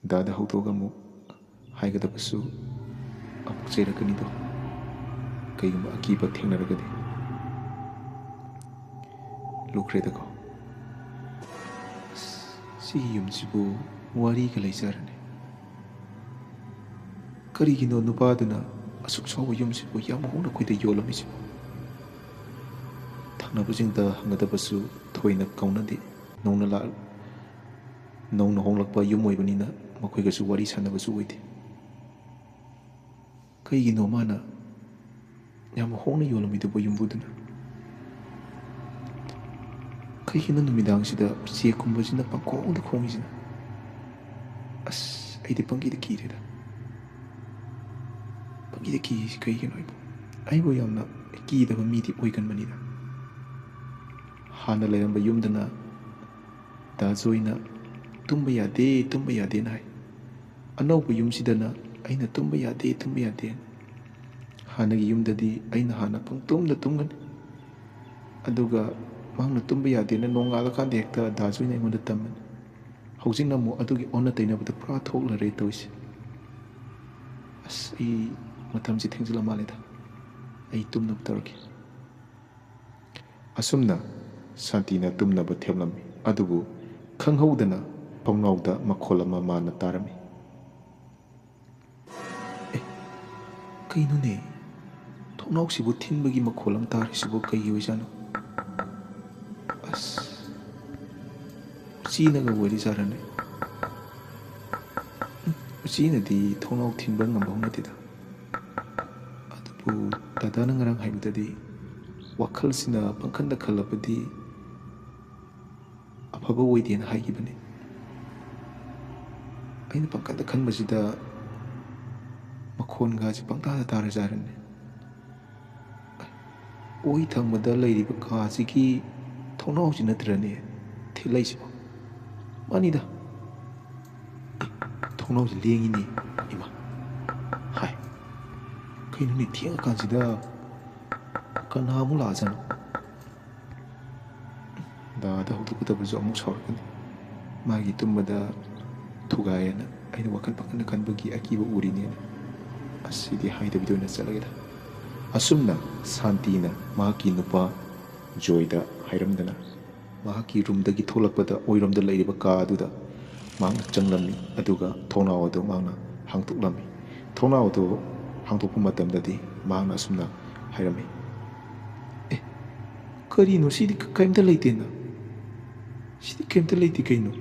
ꯗꯥꯗ ꯍꯧꯗꯣꯛꯑꯒ ꯑꯃꯨꯛ ꯍꯥꯏꯒꯗꯕꯁꯨ ꯑꯃꯨꯛ ꯆꯩꯔꯛꯀꯅꯤꯗꯣ, ꯀꯩꯒꯨꯝꯕ ꯑꯀꯤꯕ ꯊꯦꯡꯅꯔꯒꯗꯤ꯫ ꯂꯨꯈ꯭ꯔꯦꯗꯀꯣ꯫ ꯑꯁ, ꯁꯤꯒꯤ ꯌꯨꯝꯁꯤꯕꯨ ꯋꯥꯔꯤꯒ ꯂꯩꯖꯥꯔꯅꯦ꯫ ꯀꯔꯤꯒꯤꯅꯣ ꯅꯨꯄꯥꯗꯨꯅ ꯑꯁꯨꯛ ꯆꯥꯎꯕ ꯌꯨꯝꯁꯤꯕꯨ ꯌꯥꯝ ꯍꯣꯡꯅ ꯑꯩꯈꯣꯏꯗ ꯌꯣꯜꯂꯝꯃꯤꯁꯤꯕꯣ? ꯊꯪꯅꯕꯁꯤꯡꯗ ꯍꯪꯒꯗꯕꯁꯨ ꯊꯣꯏꯅ ꯀꯧꯅꯗꯦ꯫ ꯅꯧꯅ ꯂꯥꯛ-, ꯅꯧꯅ ꯍꯣꯡꯂꯛꯄ ꯌꯨꯝ ꯑꯣꯏꯕꯅꯤꯅ ꯃꯈꯣꯏꯒꯁꯨ ꯋꯥꯔꯤ ꯁꯥꯟꯅꯕꯁꯨ ꯑꯣꯏꯗꯦ꯫ ꯀꯩꯒꯤꯅꯣ ꯃꯥꯅ ꯌꯥꯝ ꯍꯣꯡꯅ ꯌꯣꯜꯂꯝꯃꯤꯗꯨꯕꯨ ꯌꯨꯝꯕꯨꯗꯨꯅ? ꯀꯩꯒꯤꯅꯣ ꯅꯨꯃꯤꯗꯥꯡꯁꯤꯗ ꯎꯆꯦꯛꯀꯨꯝꯕꯁꯤꯅ ꯄꯪꯈꯣꯡꯗ ꯈꯣꯡꯉꯤꯁꯤꯅ? ꯑꯁ, ꯑꯩꯗꯤ ꯄꯪꯀꯤꯗ ꯀꯤꯔꯦꯗ꯫ ꯄꯪꯀꯤꯗ ꯀꯤꯔꯤꯁꯤ ꯀꯩꯒꯤꯅꯣ ꯑꯩꯕꯨ? ꯑꯩꯕꯨ ꯌꯥꯝꯅ ꯀꯤꯗꯕ ꯃꯤꯗꯤ ꯑꯣꯏꯒꯟꯕꯅꯤꯗ꯫ ꯍꯥꯟꯅ ꯂꯩꯔꯝꯕ ꯌꯨꯝꯗꯅ ꯗꯥ ꯖꯣꯏꯅ "ꯇꯨꯝꯕ ꯌꯥꯗꯦ, ꯇꯨꯝꯕ ꯌꯥꯗꯦꯅ" ꯍꯥꯏ꯫ ꯑꯅꯧꯕ ꯌꯨꯝꯁꯤꯗꯅ ꯑꯩꯅ "ꯇꯨꯝꯕ ꯌꯥꯗꯦ, ꯇꯨꯝꯕ ꯌꯥꯗꯦ"꯫ ꯍꯥꯟꯅꯒꯤ ꯌꯨꯝꯗꯗꯤ ꯑꯩꯅ ꯍꯥꯟꯅ ꯄꯪꯇꯨꯝꯗ ꯇꯨꯝꯒꯅꯤ, ꯑꯗꯨꯒ ꯃꯍꯥꯛꯅ "ꯇꯨꯝꯕ ꯌꯥꯗꯦꯅ" ꯅꯣꯡꯉꯥꯜꯂꯀꯥꯟꯗ ꯍꯦꯛꯇ ꯗꯥ ꯖꯣꯏꯅ ꯑꯩꯉꯣꯟꯗ ꯇꯝꯕꯅꯤ꯫ ꯍꯧꯖꯤꯛꯅ ꯑꯃꯨꯛ ꯑꯗꯨꯒꯤ ꯑꯣꯟꯅ ꯇꯩꯅꯕꯗ ꯄꯨꯔꯥ ꯊꯣꯛꯂꯔꯦ ꯇꯧꯔꯤꯁꯦ꯫ ꯑꯁ, ꯑꯩ ꯃꯇꯝꯁꯦ ꯊꯦꯡꯖꯤꯜꯂ ꯃꯥꯜꯂꯦꯗ꯫ ꯑꯩ ꯇꯨꯝꯅꯕ ꯇꯧꯔꯒꯦ꯫ ꯑꯁꯨꯝꯅ ꯁꯥꯟꯇꯤꯅ ꯇꯨꯝꯅꯕ ꯊꯦꯝꯂꯝꯃꯤ, ꯑꯗꯨꯕꯨ ꯈꯪꯍꯧꯗꯅ ꯊꯣꯡꯅꯥꯎꯗ ꯃꯈꯣꯜ ꯑꯃ ꯃꯥꯅ ꯇꯥꯔꯝꯃꯤ꯫ "ꯑꯦ, ꯀꯩꯅꯣꯅꯦ? ꯊꯣꯡꯅꯥꯎꯁꯤꯕꯨ ꯊꯤꯟꯕꯒꯤ ꯃꯈꯣꯜ ꯑꯃ ꯇꯥꯔꯤꯁꯤꯕꯨ ꯀꯩꯒꯤ ꯑꯣꯏꯖꯥꯠꯅꯣ? ꯑꯁ, ꯎꯆꯤꯅꯒ ꯑꯣꯏꯔꯤꯖꯥꯠꯔꯅꯦ?" ꯎꯝ, ꯎꯆꯤꯅꯗꯤ ꯊꯣꯡꯅꯥꯎ ꯊꯤꯟꯕ ꯉꯝꯕ ꯅꯠꯇꯦꯗ꯫ ꯑꯗꯨ ꯗꯥꯗꯥꯅ ꯉꯔꯥꯡ ꯍꯥꯏꯕꯗꯗꯤ ꯋꯥꯈꯜꯁꯤꯅ ꯄꯪꯈꯟꯗ ꯈꯜꯂꯕꯗꯤ ꯑꯐꯕ ꯑꯣꯏꯗꯦꯅ ꯍꯥꯏꯈꯤꯕꯅꯤ꯫ ꯑꯩꯅ ꯄꯪꯈꯟꯗ ꯈꯟꯕꯁꯤꯗ ꯃꯈꯣꯟꯒꯁꯦ ꯄꯪꯇꯥꯗ ꯇꯥꯔꯖꯥꯔꯅꯦ꯫ ꯑꯣꯏ ꯊꯪꯕꯗ ꯂꯩꯔꯤꯕ ꯀꯥꯁꯤꯒꯤ ꯊꯣꯡꯅꯥꯎꯁꯤ ꯅꯠꯇ꯭ꯔꯅꯦ ꯊꯦꯠꯂꯛꯏꯁꯤꯕꯣ? ꯃꯥꯅꯤꯗ, ꯊꯣꯡꯅꯥꯎꯁꯤ ꯂꯦꯡꯉꯤꯅꯦ꯫ ꯏꯃꯥ! ꯍꯥꯏ, ꯀꯩꯅꯣꯅꯦ, ꯊꯦꯡꯉꯀꯥꯟꯁꯤꯗ ꯀꯅꯥ ꯑꯃꯨꯛ ꯂꯥꯛꯑꯖꯥꯠꯅꯣ? ꯗꯥꯗ ꯍꯧꯗꯣꯛꯀꯗꯕꯁꯨ ꯑꯃꯨꯛ ꯁꯥꯎꯔꯛꯀꯅꯤ꯫ ꯃꯥꯒꯤ ꯇꯨꯝꯕꯗ ꯊꯨꯒꯥꯏꯌꯦꯅ ꯑꯩꯅ ꯋꯥꯈꯜ ꯄꯪꯈꯟꯗ ꯈꯟꯕꯒꯤ ꯑꯀꯤꯕ ꯎꯔꯤꯅꯦꯅ꯫ ꯑꯁꯤꯗꯤ ꯍꯥꯏꯗꯕꯤꯗ ꯑꯣꯏꯅ ꯆꯠꯂꯒꯦꯗ꯫ ꯑꯁꯨꯝꯅ ꯁꯥꯟꯇꯤꯅ ꯃꯍꯥꯛꯀꯤ ꯅꯨꯄꯥ ꯖꯣꯏꯗ ꯍꯥꯏꯔꯝꯗꯅ ꯃꯍꯥꯛꯀꯤ ꯔꯨꯝꯗꯒꯤ ꯊꯣꯛꯂꯛꯄꯗ ꯑꯣꯏꯔꯣꯝꯗ ꯂꯩꯔꯤꯕ ꯀꯥ ꯑꯗꯨꯗ ꯃꯍꯥꯛꯅ ꯆꯪꯂꯝꯃꯤ, ꯑꯗꯨꯒ ꯊꯣꯡꯅꯥꯎ ꯑꯗꯨ ꯃꯍꯥꯛꯅ ꯍꯥꯡꯗꯣꯛꯂꯝꯃꯤ꯫ ꯊꯣꯡꯅꯥꯎ ꯑꯗꯨ ꯍꯥꯡꯗꯣꯛꯄ ꯃꯇꯝꯗꯗꯤ ꯃꯍꯥꯛꯅ ꯑꯁꯨꯝꯅ ꯍꯥꯏꯔꯝꯃꯤ, "ꯑꯦ, ꯀꯔꯤꯅꯣ ꯁꯤꯗꯤ? ꯀ-, ꯀꯔꯤꯝꯇ ꯂꯩꯇꯦꯅ꯫ ꯁꯤꯗꯤ ꯀꯔꯤꯝꯇ ꯂꯩꯇꯦ ꯀꯩꯅꯣ?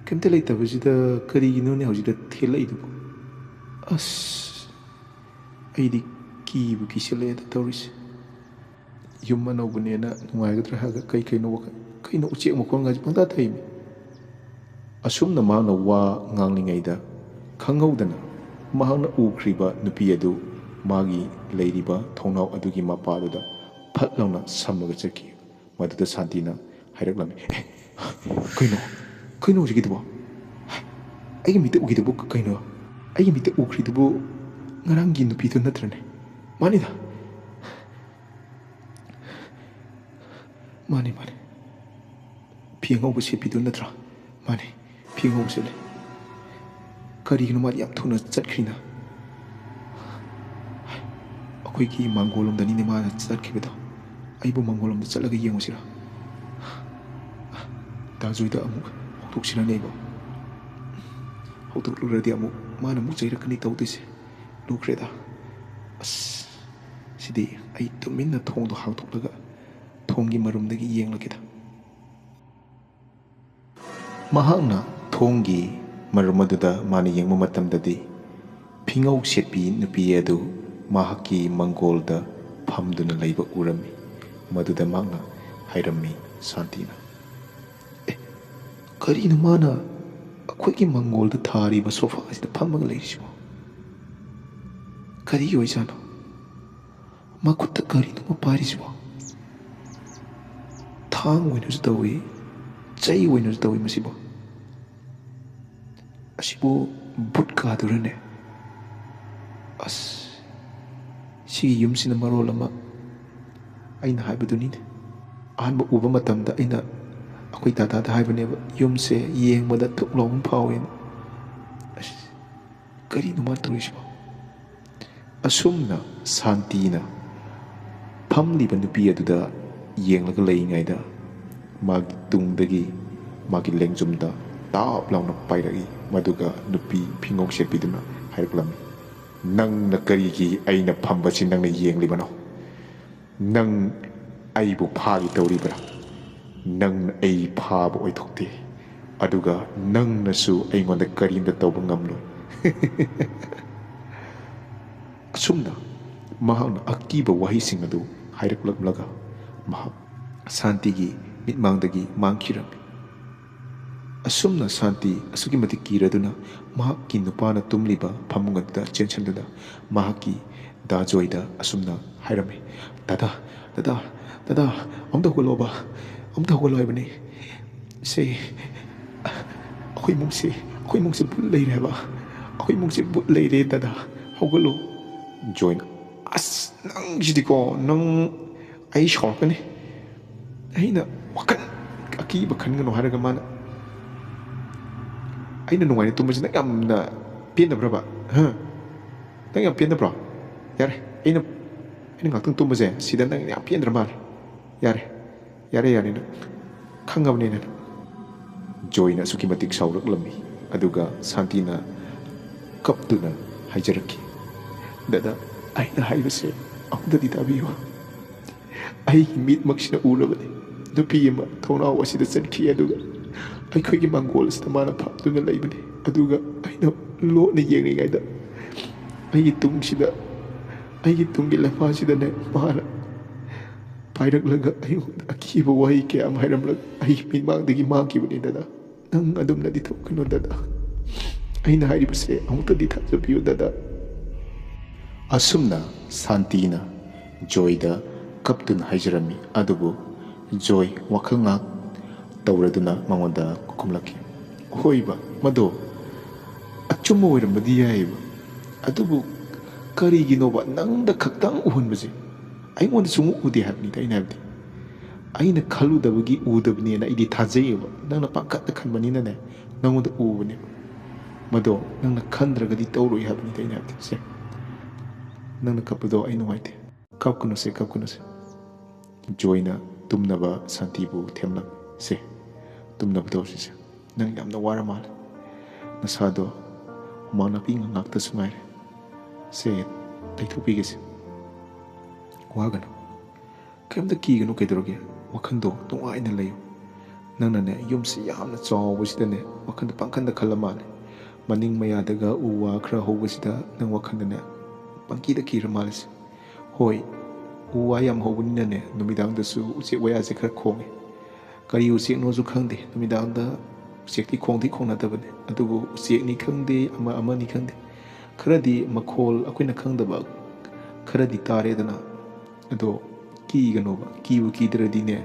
ꯀꯔꯤꯝꯇ ꯂꯩꯇꯕꯁꯤꯗ ꯀꯔꯤꯒꯤꯅꯣꯅꯦ ꯍꯧꯖꯤꯛꯇ ꯊꯦꯜꯂꯛꯏꯗꯨꯕꯣ? ꯑꯁ, ꯑꯩꯗꯤ ꯀꯤꯕꯨ ꯀꯤꯁꯤꯜꯂꯛꯑꯦꯗ ꯇꯧꯔꯤꯁꯦ꯫ ꯌꯨꯝ ꯑꯅꯧꯕꯅꯦꯅ ꯅꯨꯡꯉꯥꯏꯒꯗ꯭ꯔꯥ ꯍꯥꯏꯔꯒ ꯀꯩ ꯀꯩꯅꯣ ꯋꯥꯈꯜ, ꯀꯩꯅꯣ ꯎꯆꯦꯛ ꯃꯈꯣꯟꯒꯁꯦ ꯄꯪꯇꯥ ꯊꯩꯃꯤ?" ꯑꯁꯨꯝꯅ ꯃꯍꯥꯛꯅ ꯋꯥ ꯉꯥꯡꯂꯤꯉꯩꯗ ꯈꯪꯍꯧꯗꯅ ꯃꯍꯥꯛꯅ ꯎꯈ꯭ꯔꯤꯕ ꯅꯨꯄꯤ ꯑꯗꯨ ꯃꯥꯒꯤ ꯂꯩꯔꯤꯕ ꯊꯣꯡꯅꯥꯎ ꯑꯗꯨꯒꯤ ꯃꯄꯥꯗꯨꯗ ꯐꯠ ꯂꯥꯎꯅ ꯁꯝꯃꯒ ꯆꯠꯈꯤ꯫ ꯃꯗꯨꯗ ꯁꯥꯟꯇꯤꯅ ꯍꯥꯏꯔꯛꯂꯝꯃꯤ, "ꯑꯦ, ꯀꯩꯅꯣ? ꯀꯩꯅꯣ ꯍꯧꯖꯤꯛꯀꯤꯗꯨꯕꯣ? ꯑꯩꯒꯤ ꯃꯤꯠꯇ ꯎꯈꯤꯗꯨꯕꯨ ꯀꯩꯅꯣ? ꯑꯩꯒꯤ ꯃꯤꯠꯇ ꯎꯈ꯭ꯔꯤꯗꯨꯕꯨ ꯉꯔꯥꯡꯒꯤ ꯅꯨꯄꯤꯗꯨ ꯅꯠꯇ꯭ꯔꯅꯦ? ꯃꯥꯅꯤꯗ꯫ ꯃꯥꯅꯤ, ꯃꯥꯅꯤ꯫ ꯐꯤ ꯑꯉꯧꯕ ꯁꯦꯠꯄꯤꯗꯨ ꯅꯠꯇ꯭ꯔꯥ? ꯃꯥꯅꯤ, ꯐꯤ ꯑꯉꯧꯕ ꯁꯦꯠꯂꯦ꯫ ꯀꯔꯤꯒꯤꯅꯣ ꯃꯥꯗꯤ ꯌꯥꯝ ꯊꯨꯅ ꯆꯠꯈ꯭ꯔꯤꯅ? ꯑꯩꯈꯣꯏꯒꯤ ꯃꯥꯡꯒꯣꯜꯂꯣꯝꯗꯅꯤꯅꯦ ꯃꯥꯅ ꯆꯠꯈꯤꯕꯗꯣ꯫ ꯑꯩꯕꯨ ꯃꯥꯡꯒꯣꯜꯂꯣꯝꯗ ꯆꯠꯂꯒ ꯌꯦꯡꯉꯨꯁꯤꯔꯥ? ꯗꯥ ꯖꯣꯏꯗ ꯑꯃꯨꯛ ꯍꯧꯗꯣꯛꯁꯤꯔꯅꯦ ꯑꯩꯕꯨ? ꯍꯧꯗꯣꯛꯂꯨꯔꯗꯤ ꯑꯃꯨꯛ ꯃꯥꯅ ꯑꯃꯨꯛ ꯆꯩꯔꯛꯀꯅꯤ ꯇꯧꯗꯣꯏꯁꯦ꯫ ꯂꯨꯈ꯭ꯔꯦꯗ꯫ ꯑꯁ, ꯁꯤꯗꯤ ꯑꯩ ꯇꯨꯃꯤꯟꯅ ꯊꯣꯡꯗꯣ ꯍꯥꯡꯗꯣꯛꯂꯒ ꯊꯣꯡꯒꯤ ꯃꯔꯨꯝꯗꯒꯤ ꯌꯦꯡꯂꯒꯦꯗ꯫" ꯃꯍꯥꯛꯅ ꯊꯣꯡꯒꯤ ꯃꯔꯨꯝ ꯑꯗꯨꯗ ꯃꯥꯅ ꯌꯦꯡꯕ ꯃꯇꯝꯗꯗꯤ ꯐꯤꯉꯧ ꯁꯦꯠꯄꯤ ꯅꯨꯄꯤ ꯑꯗꯨ ꯃꯍꯥꯛꯀꯤ ꯃꯪꯒꯣꯜꯗ ꯐꯝꯗꯨꯅ ꯂꯩꯕ ꯎꯔꯝꯃꯤ꯫ ꯃꯗꯨꯗ ꯃꯍꯥꯛꯅ ꯍꯥꯏꯔꯝꯃꯤ, ꯁꯥꯟꯇꯤꯅ, "ꯑꯦ, ꯀꯔꯤꯅꯣ ꯃꯥꯅ ꯑꯩꯈꯣꯏꯒꯤ ꯃꯪꯒꯣꯜꯗ ꯊꯥꯔꯤꯕ ꯁꯣꯐꯥ ꯑꯁꯤꯗ ꯐꯝꯃꯒ ꯂꯩꯔꯤꯁꯤꯕꯣ? ꯀꯔꯤꯒꯤ ꯑꯣꯏꯖꯥꯠꯅꯣ? ꯃꯈꯨꯠꯇ ꯀꯔꯤꯅꯣꯃ ꯄꯥꯏꯔꯤꯁꯤꯕꯣ? ꯊꯥꯡ ꯑꯣꯏꯅꯁꯨ ꯇꯧꯏ, ꯆꯩ ꯑꯣꯏꯅꯁꯨ ꯇꯧꯏ ꯃꯁꯤꯕꯣ꯫ ꯑꯁꯤꯕꯨ ꯚꯨꯠ ꯀꯥꯗꯨꯔꯅꯦ? ꯑꯁ, ꯁꯤꯒꯤ ꯌꯨꯝꯁꯤꯅ ꯃꯔꯣꯜ ꯑꯃ!" ꯑꯩꯅ ꯍꯥꯏꯕꯗꯨꯅꯤꯅꯦ꯫ ꯑꯍꯥꯟꯕ ꯎꯕ ꯃꯇꯝꯗ ꯑꯩꯅ ꯑꯩꯈꯣꯏ ꯗꯥꯗꯥꯗ ꯍꯥꯏꯕꯅꯦꯕ, "ꯌꯨꯝꯁꯦ ꯌꯦꯡꯕꯗ ꯊꯨꯛ ꯂꯥꯎꯕ ꯐꯥꯎꯋꯦꯅ꯫ ꯑꯁ, ꯀꯔꯤꯅꯣ ꯃꯥ ꯇꯧꯔꯤꯁꯤꯕꯣ?" ꯑꯁꯨꯝꯅ ꯁꯥꯟꯇꯤꯅ ꯐꯝꯂꯤꯕ ꯅꯨꯄꯤ ꯑꯗꯨꯗ ꯌꯦꯡꯂꯒ ꯂꯩꯔꯤꯉꯩꯗ, ꯃꯥꯒꯤ ꯇꯨꯡꯗꯒꯤ ꯃꯥꯒꯤ ꯂꯦꯡꯖꯨꯝꯗ ꯇꯥꯞ ꯂꯥꯎꯅ ꯄꯥꯏꯔꯛꯏ꯫ ꯃꯗꯨꯒ ꯅꯨꯄꯤ ꯐꯤꯉꯧ ꯁꯦꯠꯄꯤꯗꯨꯅ ꯍꯥꯏꯔꯛꯂꯝꯃꯤ, "ꯅꯪꯅ ꯀꯔꯤꯒꯤ ꯑꯩꯅ ꯐꯝꯕꯁꯤ ꯅꯪꯅ ꯌꯦꯡꯂꯤꯕꯅꯣ? ꯅꯪ ꯑꯩꯕꯨ ꯐꯥꯒꯦ ꯇꯧꯔꯤꯕ꯭ꯔꯥ? ꯅꯪꯅ ꯑꯩ ꯐꯥꯕ ꯑꯣꯏꯊꯣꯛꯇꯦ, ꯑꯗꯨꯒ ꯅꯪꯅꯁꯨ ꯑꯩꯉꯣꯟꯗ ꯀꯔꯤꯝꯇ ꯇꯧꯕ ꯉꯝꯂꯣꯏ꯫" ꯑꯁꯨꯝꯅ ꯃꯍꯥꯛꯅ ꯑꯀꯤꯕ ꯋꯥꯍꯩꯁꯤꯡ ꯑꯗꯨ ꯍꯥꯏꯔꯛꯂꯛꯂꯒ, ꯃꯍꯥꯛ ꯁꯥꯟꯇꯤꯒꯤ ꯃꯤꯠꯃꯥꯡꯗꯒꯤ ꯃꯥꯡꯈꯤꯔꯝꯃꯤ꯫ ꯑꯁꯨꯝꯅ ꯁꯥꯟꯇꯤ ꯑꯁꯨꯛꯀꯤ ꯃꯇꯤꯛ ꯀꯤꯔꯗꯨꯅ ꯃꯍꯥꯛꯀꯤ ꯅꯨꯄꯥꯅ ꯇꯨꯝꯂꯤꯕ ꯐꯃꯨꯡ ꯑꯗꯨꯗ ꯆꯦꯟꯁꯤꯟꯗꯨꯅ ꯃꯍꯥꯛꯀꯤ ꯗꯥ ꯖꯣꯏꯗ ꯑꯁꯨꯝꯅ ꯍꯥꯏꯔꯝꯃꯤ, "ꯗꯥꯗꯥ, ꯗꯥꯗꯥ, ꯗꯥꯗꯥ, ꯑꯝꯇ ꯍꯧꯒꯠꯂꯣꯕ, ꯑꯝꯇ ꯍꯧꯒꯠꯂꯣ ꯍꯥꯏꯕꯅꯤ꯫ ꯁꯦ, ꯑꯩꯈꯣꯏ ꯏꯃꯨꯡꯁꯦ, ꯑꯩꯈꯣꯏ ꯏꯃꯨꯡꯁꯦ ꯚꯨꯠ ꯂꯩꯔꯦ ꯍꯥꯏꯕ, ꯑꯩꯈꯣꯏ ꯏꯃꯨꯡꯁꯦ ꯚꯨꯠ ꯂꯩꯔꯦ ꯗꯥꯗꯥ, ꯍꯧꯒꯠꯂꯣ꯫" ꯖꯣꯏꯅ, "ꯑꯁ, ꯅꯪꯁꯤꯗꯤꯀꯣ, ꯅꯪ ꯑꯩ ꯁꯥꯎꯔꯛꯀꯅꯤ꯫ ꯑꯩꯅ ꯋꯥꯈꯜ ꯑꯀꯤꯕ ꯈꯟꯒꯅꯨ ꯍꯥꯏꯔꯒ ꯃꯥꯅ ꯑꯩꯅ ꯅꯨꯡꯉꯥꯏꯅ ꯇꯨꯝꯕꯁꯤ ꯅꯪ ꯌꯥꯝꯅ ꯄꯦꯟꯗꯕ꯭ꯔꯕ? ꯍꯥ? ꯅꯪ ꯌꯥꯝ ꯄꯦꯟꯗꯕ꯭ꯔꯣ? ꯌꯥꯔꯦ, ꯑꯩꯅ, ꯑꯩꯅ ꯉꯥꯛꯇꯪ ꯇꯨꯝꯕꯁꯦ ꯁꯤꯗ ꯅꯪ ꯌꯥꯝ ꯄꯦꯟꯗ꯭ꯔ ꯃꯥꯜꯂꯦ꯫ ꯌꯥꯔꯦ, ꯌꯥꯔꯦ, ꯌꯥꯔꯦ, ꯅꯪ ꯈꯪꯉꯕꯅꯤꯅ ꯅꯪ꯫" ꯖꯣꯏꯅ ꯑꯁꯨꯛꯀꯤ ꯃꯇꯤꯛ ꯁꯥꯎꯔꯛꯂꯝꯃꯤ꯫ ꯑꯗꯨꯒ ꯁꯥꯟꯇꯤꯅ ꯀꯞꯇꯨꯅ ꯍꯥꯏꯖꯔꯛꯈꯤ, "ꯗꯥꯗꯥ, ꯑꯩꯅ ꯍꯥꯏꯕꯁꯦ ꯑꯃꯨꯛꯇꯗꯤ ꯇꯥꯕꯤꯌꯨ꯫ ꯑꯩꯒꯤ ꯃꯤꯠꯃꯛꯁꯤꯅ ꯎꯔꯕꯅꯤ꯫ ꯅꯨꯄꯤ ꯑꯃ ꯊꯣꯡꯅꯥꯎ ꯑꯁꯤꯗ ꯆꯠꯈꯤ, ꯑꯗꯨꯒ ꯑꯩꯈꯣꯏꯒꯤ ꯃꯪꯒꯣꯜ ꯑꯁꯤꯗ ꯃꯥꯅ ꯐꯝꯗꯨꯅ ꯂꯩꯕꯅꯤ꯫ ꯑꯗꯨꯒ ꯑꯩꯅ ꯂꯣꯠꯅ ꯌꯦꯡꯂꯤꯉꯩꯗ ꯑꯩꯒꯤ ꯇꯨꯡꯁꯤꯗ, ꯑꯩꯒꯤ ꯇꯨꯡꯒꯤ ꯂꯝꯐꯥꯁꯤꯗꯅꯦ ꯃꯥꯅ ꯄꯥꯏꯔꯛꯂꯒ ꯑꯩꯉꯣꯟꯗ ꯑꯀꯤꯕ ꯋꯥꯍꯩ ꯀꯌꯥ ꯑꯃ ꯍꯥꯏꯔꯝꯂꯒ ꯑꯩ ꯃꯤꯠꯃꯥꯡꯗꯒꯤ ꯃꯥꯡꯈꯤꯕꯅꯤ ꯗꯗꯥ꯫ ꯅꯪ ꯑꯗꯨꯝꯅꯗꯤ ꯇꯧꯒꯅꯨ ꯗꯗꯥ꯫ ꯑꯩꯅ ꯍꯥꯏꯔꯤꯕꯁꯦ ꯑꯃꯨꯛꯇꯗꯤ ꯊꯥꯖꯕꯤꯌꯨ ꯗꯗꯥ꯫ ꯑꯁꯨꯝꯅ ꯁꯥꯟꯇꯤꯅ ꯖꯣꯏꯗ ꯀꯞꯇꯨꯅ ꯍꯥꯏꯖꯔꯝꯃꯤ꯫ ꯑꯗꯨꯕꯨ ꯖꯣꯏ ꯋꯥꯈꯜ ꯉꯥꯛ ꯇꯧꯔꯗꯨꯅ ꯃꯉꯣꯟꯗ ꯈꯨꯝꯂꯛꯈꯤ, "ꯍꯣꯏꯕ, ꯃꯗꯣ ꯑꯆꯨꯝꯕ ꯑꯣꯏꯔꯝꯕꯗꯤ ꯌꯥꯏꯕ, ꯑꯗꯨꯕꯨ ꯀꯔꯤꯒꯤꯅꯣꯕ ꯅꯪꯗ ꯈꯛꯇꯪ ꯎꯍꯟꯕꯁꯦ? ꯑꯩꯉꯣꯟꯗ ꯁꯨꯡꯎ ꯎꯗꯦ ꯍꯥꯏꯕꯅꯤꯗ ꯑꯩꯅ ꯍꯥꯏꯕꯗꯤ꯫ ꯑꯩꯅ ꯈꯜꯂꯨꯗꯕꯒꯤ ꯎꯗꯕꯅꯦꯅ ꯑꯩꯗꯤ ꯊꯥꯖꯩꯌꯦꯕ, ꯅꯪꯅ ꯄꯥꯡꯈꯠꯇ ꯈꯟꯕꯅꯤꯅꯅꯦ ꯅꯪꯉꯣꯟꯗ ꯎꯕꯅꯦꯕ꯫ ꯃꯗꯣ ꯅꯪꯅ ꯈꯟꯗ꯭ꯔꯒꯗꯤ ꯇꯧꯔꯣꯏ ꯍꯥꯏꯕꯅꯤꯗ ꯑꯩꯅ ꯍꯥꯏꯕꯗꯤ꯫ ꯁꯦ, ꯅꯪꯅ ꯀꯞꯄꯗꯣ ꯑꯩ ꯅꯨꯡꯉꯥꯏꯇꯦ꯫ ꯀꯞꯀꯅꯨꯁꯦ, ꯀꯞꯀꯅꯨꯁꯦ꯫" ꯖꯣꯏꯅ ꯇꯨꯝꯅꯕ ꯁꯥꯟꯇꯤꯕꯨ ꯊꯦꯝꯂꯝꯃꯤ꯫ "ꯁꯦ, ꯇꯨꯝꯅꯕ ꯇꯧꯔꯁꯤꯁꯦ꯫ ꯅꯪ ꯌꯥꯝꯅ ꯋꯥꯔ ꯃꯥꯜꯂꯦ꯫ ꯅꯁꯥꯗꯣ ꯍꯨꯃꯥꯡ ꯅꯥꯄꯤ ꯉꯥꯛꯇꯁꯨ ꯉꯥꯏꯔꯦ꯫ ꯁꯦ, ꯇꯩꯊꯣꯛꯄꯤꯒꯦꯁꯦ꯫ ꯋꯥꯒꯅꯨ꯫ ꯀꯔꯤꯝꯇ ꯀꯤꯒꯅꯨ, ꯀꯩꯗꯧꯔꯒꯦ? ꯋꯥꯈꯜꯗꯣ ꯅꯨꯡꯉꯥꯏꯅ ꯂꯩꯌꯨ꯫ ꯅꯪꯅꯅꯦ, ꯌꯨꯝꯁꯤ ꯌꯥꯝꯅ ꯆꯥꯎꯕꯁꯤꯗꯅꯦ, ꯋꯥꯈꯜꯗ ꯄꯥꯡꯈꯟꯗ ꯈꯜꯂ ꯃꯥꯜꯂꯦ꯫ ꯃꯅꯤꯡ ꯃꯌꯥꯗꯒ ꯎ ꯋꯥ ꯈꯔ ꯍꯧꯕꯁꯤꯗ ꯅꯪ ꯋꯥꯈꯜꯗꯅꯦ ꯄꯪꯀꯤꯗ ꯀꯤꯔ ꯃꯥꯜꯂꯦꯁꯦ꯫ ꯍꯣꯏ, ꯎ ꯋꯥ ꯌꯥꯝ ꯍꯧꯕꯅꯤꯅꯅꯦ, ꯅꯨꯃꯤꯗꯥꯡꯗꯁꯨ ꯎꯆꯦꯛ ꯋꯥꯌꯥꯁꯦ ꯈꯔ ꯈꯣꯡꯉꯦ꯫ ꯀꯔꯤ ꯎꯆꯦꯛꯅꯣꯁꯨ ꯈꯪꯗꯦ, ꯅꯨꯃꯤꯗꯥꯡꯗ ꯎꯆꯦꯛꯇꯤ ꯈꯣꯡꯗꯤ ꯈꯣꯡꯅꯗꯕꯅꯦ, ꯑꯗꯨꯕꯨ ꯎꯆꯦꯛꯅꯤ ꯈꯪꯗꯦ, ꯑꯃ ꯑꯃꯅꯤ ꯈꯪꯗꯦ, ꯈꯔꯗꯤ ꯃꯈꯣꯜ ꯑꯩꯈꯣꯏꯅ ꯈꯪꯗꯕ ꯈꯔꯗꯤ ꯇꯥꯔꯦꯗꯅ꯫ ꯑꯗꯣ ꯀꯤꯒꯅꯣꯕ, ꯀꯤꯕꯨ ꯀꯤꯗ꯭ꯔꯗꯤꯅꯦ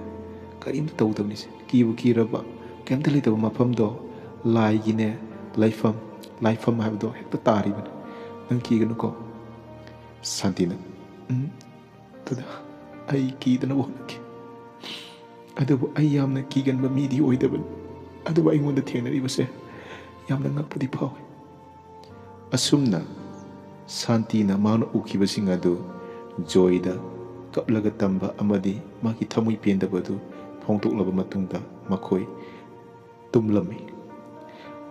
ꯀꯔꯤꯝꯇ ꯇꯧꯗꯕꯅꯤꯁꯦ꯫ ꯀꯤꯕꯨ ꯀꯤꯔꯕ, ꯀꯩꯝꯇ ꯂꯩꯇꯕ ꯃꯐꯝꯗꯣ ꯂꯥꯏꯒꯤꯅꯦ ꯂꯥꯏꯐꯝ, ꯂꯥꯏꯐꯝ ꯍꯥꯏꯕꯗꯣ ꯍꯦꯛꯇ ꯇꯥꯔꯤꯕꯅꯤ꯫ ꯅꯪ ꯀꯤꯒꯅꯨꯀꯣ꯫" ꯁꯥꯟꯇꯤꯅ, "ꯎꯝ, ꯗꯗꯥ, ꯑꯩ ꯀꯤꯗꯅꯕ ꯍꯣꯠꯅꯒꯦ꯫ ꯑꯗꯨꯕꯨ ꯑꯩ ꯌꯥꯝꯅ ꯀꯤꯒꯟꯕ ꯃꯤꯗꯤ ꯑꯣꯏꯗꯕꯅꯤ꯫ ꯑꯗꯨꯕꯨ ꯑꯩꯉꯣꯟꯗ ꯊꯦꯡꯅꯔꯤꯕꯁꯦ ꯌꯥꯝꯅ ꯉꯛꯄꯗꯤ ꯐꯥꯎꯏ꯫" ꯑꯁꯨꯝꯅ ꯁꯥꯟꯇꯤꯅ ꯃꯥꯅ ꯎꯈꯤꯕꯁꯤꯡ ꯑꯗꯨ ꯖꯣꯏꯗ ꯀꯞꯂꯒ ꯇꯝꯕ ꯑꯃꯗꯤ ꯃꯥꯒꯤ ꯊꯃꯣꯏ ꯄꯦꯟꯗꯕ ꯑꯗꯨ ꯐꯣꯡꯗꯣꯛꯂꯕ ꯃꯇꯨꯡꯗ ꯃꯈꯣꯏ ꯇꯨꯝꯂꯝꯃꯤ꯫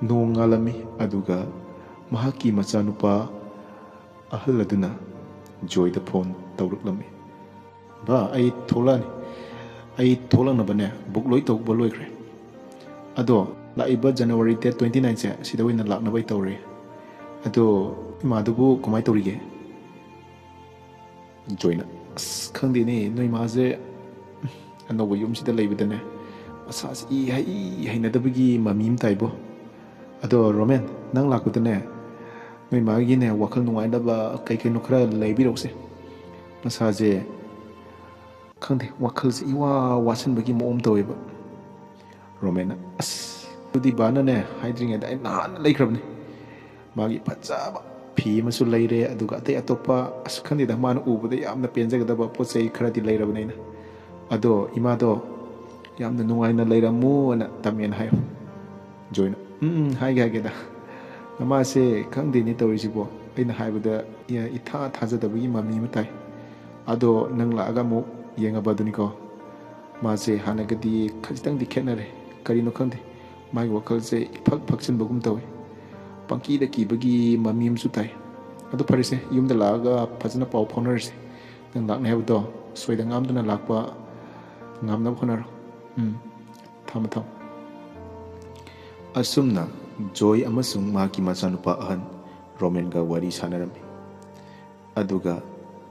ꯅꯣꯡ ꯉꯥꯜꯂꯝꯃꯤ, ꯑꯗꯨꯒ ꯃꯍꯥꯛꯀꯤ ꯃꯆꯥꯅꯨꯄꯥ ꯑꯍꯜ ꯑꯗꯨꯅ ꯖꯣꯏꯗ ꯐꯣꯟ ꯇꯧꯔꯛꯂꯝꯃꯤ꯫ "ꯕꯥ, ꯑꯩ ꯊꯣꯛꯂꯛꯑꯅꯤ꯫ ꯑꯩ ꯊꯣꯛꯂꯛꯅꯕꯅꯦ ꯕꯨꯛ ꯂꯣꯏ ꯇꯧꯕ ꯂꯣꯏꯈ꯭ꯔꯦ꯫ ꯑꯗꯣ ꯂꯥꯛꯏꯕ ꯖꯅꯋꯥꯔꯤ ꯗꯦꯠ ꯇ꯭ꯋꯦꯟꯇꯤ ꯅꯥꯏꯟꯁꯦ ꯁꯤꯗ ꯑꯣꯏꯅ ꯂꯥꯛꯅꯕ ꯑꯩ ꯇꯧꯔꯦ꯫ ꯑꯗꯣ ꯏꯃꯥꯗꯨꯕꯨ ꯀꯃꯥꯏꯅ ꯇꯧꯔꯤꯒꯦ? ꯖꯣꯏꯅ, "ꯑꯁ, ꯈꯪꯗꯦꯅꯦ, ꯅꯣꯏ ꯃꯥꯁꯦ ꯑꯅꯧꯕ ꯌꯨꯝꯁꯤꯗ ꯂꯩꯕꯗꯅꯦ ꯃꯁꯥꯁꯦ ꯏꯍꯩ ꯍꯩꯅꯗꯕꯒꯤ ꯃꯃꯤ ꯑꯃ ꯇꯥꯏꯕꯣ꯫ ꯑꯗꯣ ꯔꯣꯃꯦꯟ, ꯅꯪ ꯂꯥꯛꯄꯗꯅꯦ ꯅꯣꯏ ꯃꯥꯒꯤꯅꯦ ꯋꯥꯈꯜ ꯅꯨꯡꯉꯥꯏꯅꯕ ꯀꯩ ꯀꯩꯅꯣ ꯈꯔ ꯂꯩꯕꯤꯔꯛꯎꯁꯦ꯫ ꯃꯁꯥꯁꯦ ꯈꯪꯗꯦ, ꯋꯥꯈꯜꯁꯦ ꯏꯋꯥ ꯋꯥꯁꯤꯟꯕꯒꯤ ꯃꯑꯣꯡ ꯇꯧꯋꯦꯕ꯫" ꯔꯣꯃꯦꯟꯅ, "ꯑꯁ, ꯑꯗꯨꯗꯤ ꯕꯥꯅꯅꯦ ꯍꯥꯏꯗ꯭ꯔꯤꯉꯩꯗ ꯑꯩ ꯅꯍꯥꯟꯅ ꯂꯩꯈ꯭ꯔꯕꯅꯤ꯫ ꯃꯥꯒꯤ ꯐꯖꯕ ꯐꯤ ꯑꯃꯁꯨ ꯂꯩꯔꯦ, ꯑꯗꯨꯒ ꯑꯇꯩ ꯑꯇꯣꯞꯄ, ꯑꯁ, ꯈꯪꯗꯦꯗ, ꯃꯥꯅ ꯎꯕꯗ ꯌꯥꯝꯅ ꯄꯦꯟꯖꯒꯗꯕ ꯄꯣꯠ ꯆꯩ ꯈꯔꯗꯤ ꯂꯩꯔꯕꯅꯤ ꯑꯩꯅ꯫ ꯑꯗꯣ ꯏꯃꯥꯗꯣ ꯌꯥꯝꯅ ꯅꯨꯡꯉꯥꯏꯅ ꯂꯩꯔꯝꯃꯨꯅ ꯇꯝꯃꯦꯅ ꯍꯥꯏꯌꯨ꯫" ꯖꯣꯏꯅ, "ꯎꯝ, ꯎꯝ, ꯍꯥꯏꯒꯦ, ꯍꯥꯏꯒꯦꯗ꯫ ꯅꯃꯥꯁꯦ ꯈꯪꯗꯦꯅꯦ ꯇꯧꯔꯤꯁꯤꯕꯣ꯫ ꯑꯩꯅ ꯍꯥꯏꯕꯗ ꯏ-, ꯏꯊꯥ ꯊꯥꯖꯗꯕꯒꯤ ꯃꯃꯤ ꯑꯃ ꯇꯥꯏ꯫ ꯑꯗꯣ ꯅꯪ ꯂꯥꯛꯑꯒ ꯑꯃꯨꯛ ꯌꯦꯡꯉꯕ ꯑꯗꯨꯅꯤꯀꯣ꯫ ꯃꯥꯁꯦ ꯍꯥꯟꯅꯒꯗꯤ ꯈꯖꯤꯛꯇꯪꯗꯤ ꯈꯦꯠꯅꯔꯦ꯫ ꯀꯔꯤꯅꯣ ꯈꯪꯗꯦ, ꯃꯥꯒꯤ ꯋꯥꯈꯜꯁꯦ ꯏꯐꯛ ꯐꯛꯆꯤꯟꯕꯒꯨꯝ ꯇꯧꯋꯤ꯫ ꯄꯪꯀꯤꯗ ꯀꯤꯕꯒꯤ ꯃꯃꯤ ꯑꯃꯁꯨ ꯇꯥꯏ꯫ ꯑꯗꯨ ꯐꯔꯦꯁꯦ, ꯌꯨꯝꯗ ꯂꯥꯛꯑꯒ ꯐꯖꯅ ꯄꯥꯎ ꯐꯥꯎꯅꯔꯁꯦ꯫ ꯅꯪ ꯂꯥꯛꯅꯤ ꯍꯥꯏꯕꯗꯣ ꯁꯣꯏꯗ ꯉꯥꯝꯗꯅ ꯂꯥꯛꯄ ꯉꯝꯅꯕ ꯍꯣꯠꯅꯔꯣ꯫ ꯎꯝ, ꯊꯝꯃꯣ, ꯊꯝꯃꯣ꯫" ꯑꯁꯨꯝꯅ ꯖꯣꯏ ꯑꯃꯁꯨꯡ ꯃꯍꯥꯛꯀꯤ ꯃꯆꯥꯅꯨꯄꯥ ꯑꯍꯟ ꯔꯣꯃꯦꯟꯒ ꯋꯥꯔꯤ ꯁꯥꯟꯅꯔꯝꯃꯤ꯫ ꯑꯗꯨꯒ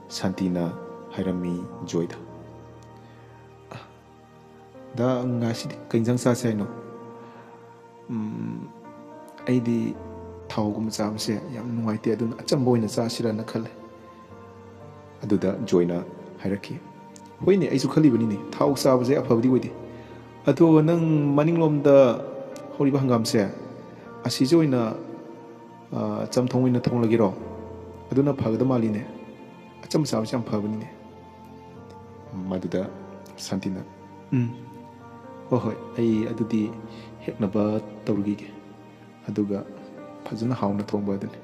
ꯁꯥꯟꯇꯤꯅ ꯍꯥꯏꯔꯝꯃꯤ ꯖꯣꯏꯗ, "ꯗꯥ, ꯉꯁꯤꯗꯤ ꯀꯩ ꯏꯟꯖꯥꯡ ꯆꯥꯁꯦ ꯍꯥꯏꯅꯣ?" "ꯎꯝ, ꯑꯩꯗꯤ ꯊꯥꯎꯒꯨꯝꯕ ꯆꯥꯕꯁꯦ ꯌꯥꯝ ꯅꯨꯡꯉꯥꯏꯇꯦ, ꯑꯗꯨꯅ ꯑꯆꯝꯕ ꯑꯣꯏꯅ ꯆꯥꯁꯤꯔꯅ ꯈꯜꯂꯦ꯫" ꯑꯗꯨꯗ ꯖꯣꯏꯅ ꯍꯥꯏꯔꯛꯈꯤ, "ꯍꯣꯏꯅꯦ, ꯑꯩꯁꯨ ꯈꯜꯂꯤꯕꯅꯤꯅꯦ, ꯊꯥꯎ ꯆꯥꯕꯁꯦ ꯑꯐꯕꯗꯤ ꯑꯣꯏꯗꯦ꯫ ꯑꯗꯣ ꯅꯪ ꯃꯅꯤꯡꯂꯣꯝꯗ ꯍꯧꯔꯤꯕ ꯍꯪꯒꯥꯝꯁꯦ, ꯑꯁꯤꯁꯦ ꯑꯣꯏꯅ, ꯑ, ꯆꯝꯊꯣꯡ ꯑꯣꯏꯅ ꯊꯣꯡꯂꯒꯦꯔꯣ? ꯑꯗꯨꯅ ꯐꯒꯗ ꯃꯥꯜꯂꯤꯅꯦ꯫ ꯑꯆꯝꯕ ꯆꯥꯕꯁꯦ ꯌꯥꯝ ꯐꯕꯅꯤꯅꯦ꯫" ꯃꯗꯨꯗ ꯁꯥꯟꯇꯤꯅ, "ꯎꯝ, ꯍꯣꯏ, ꯍꯣꯏ, ꯑꯩ ꯑꯗꯨꯗꯤ ꯍꯦꯛꯅꯕ ꯇꯧꯔꯨꯈꯤꯒꯦ꯫ ꯑꯗꯨꯒ ꯐꯖꯅ ꯍꯥꯎꯅ ꯊꯣꯡꯕ ꯑꯗꯨꯅꯤ꯫"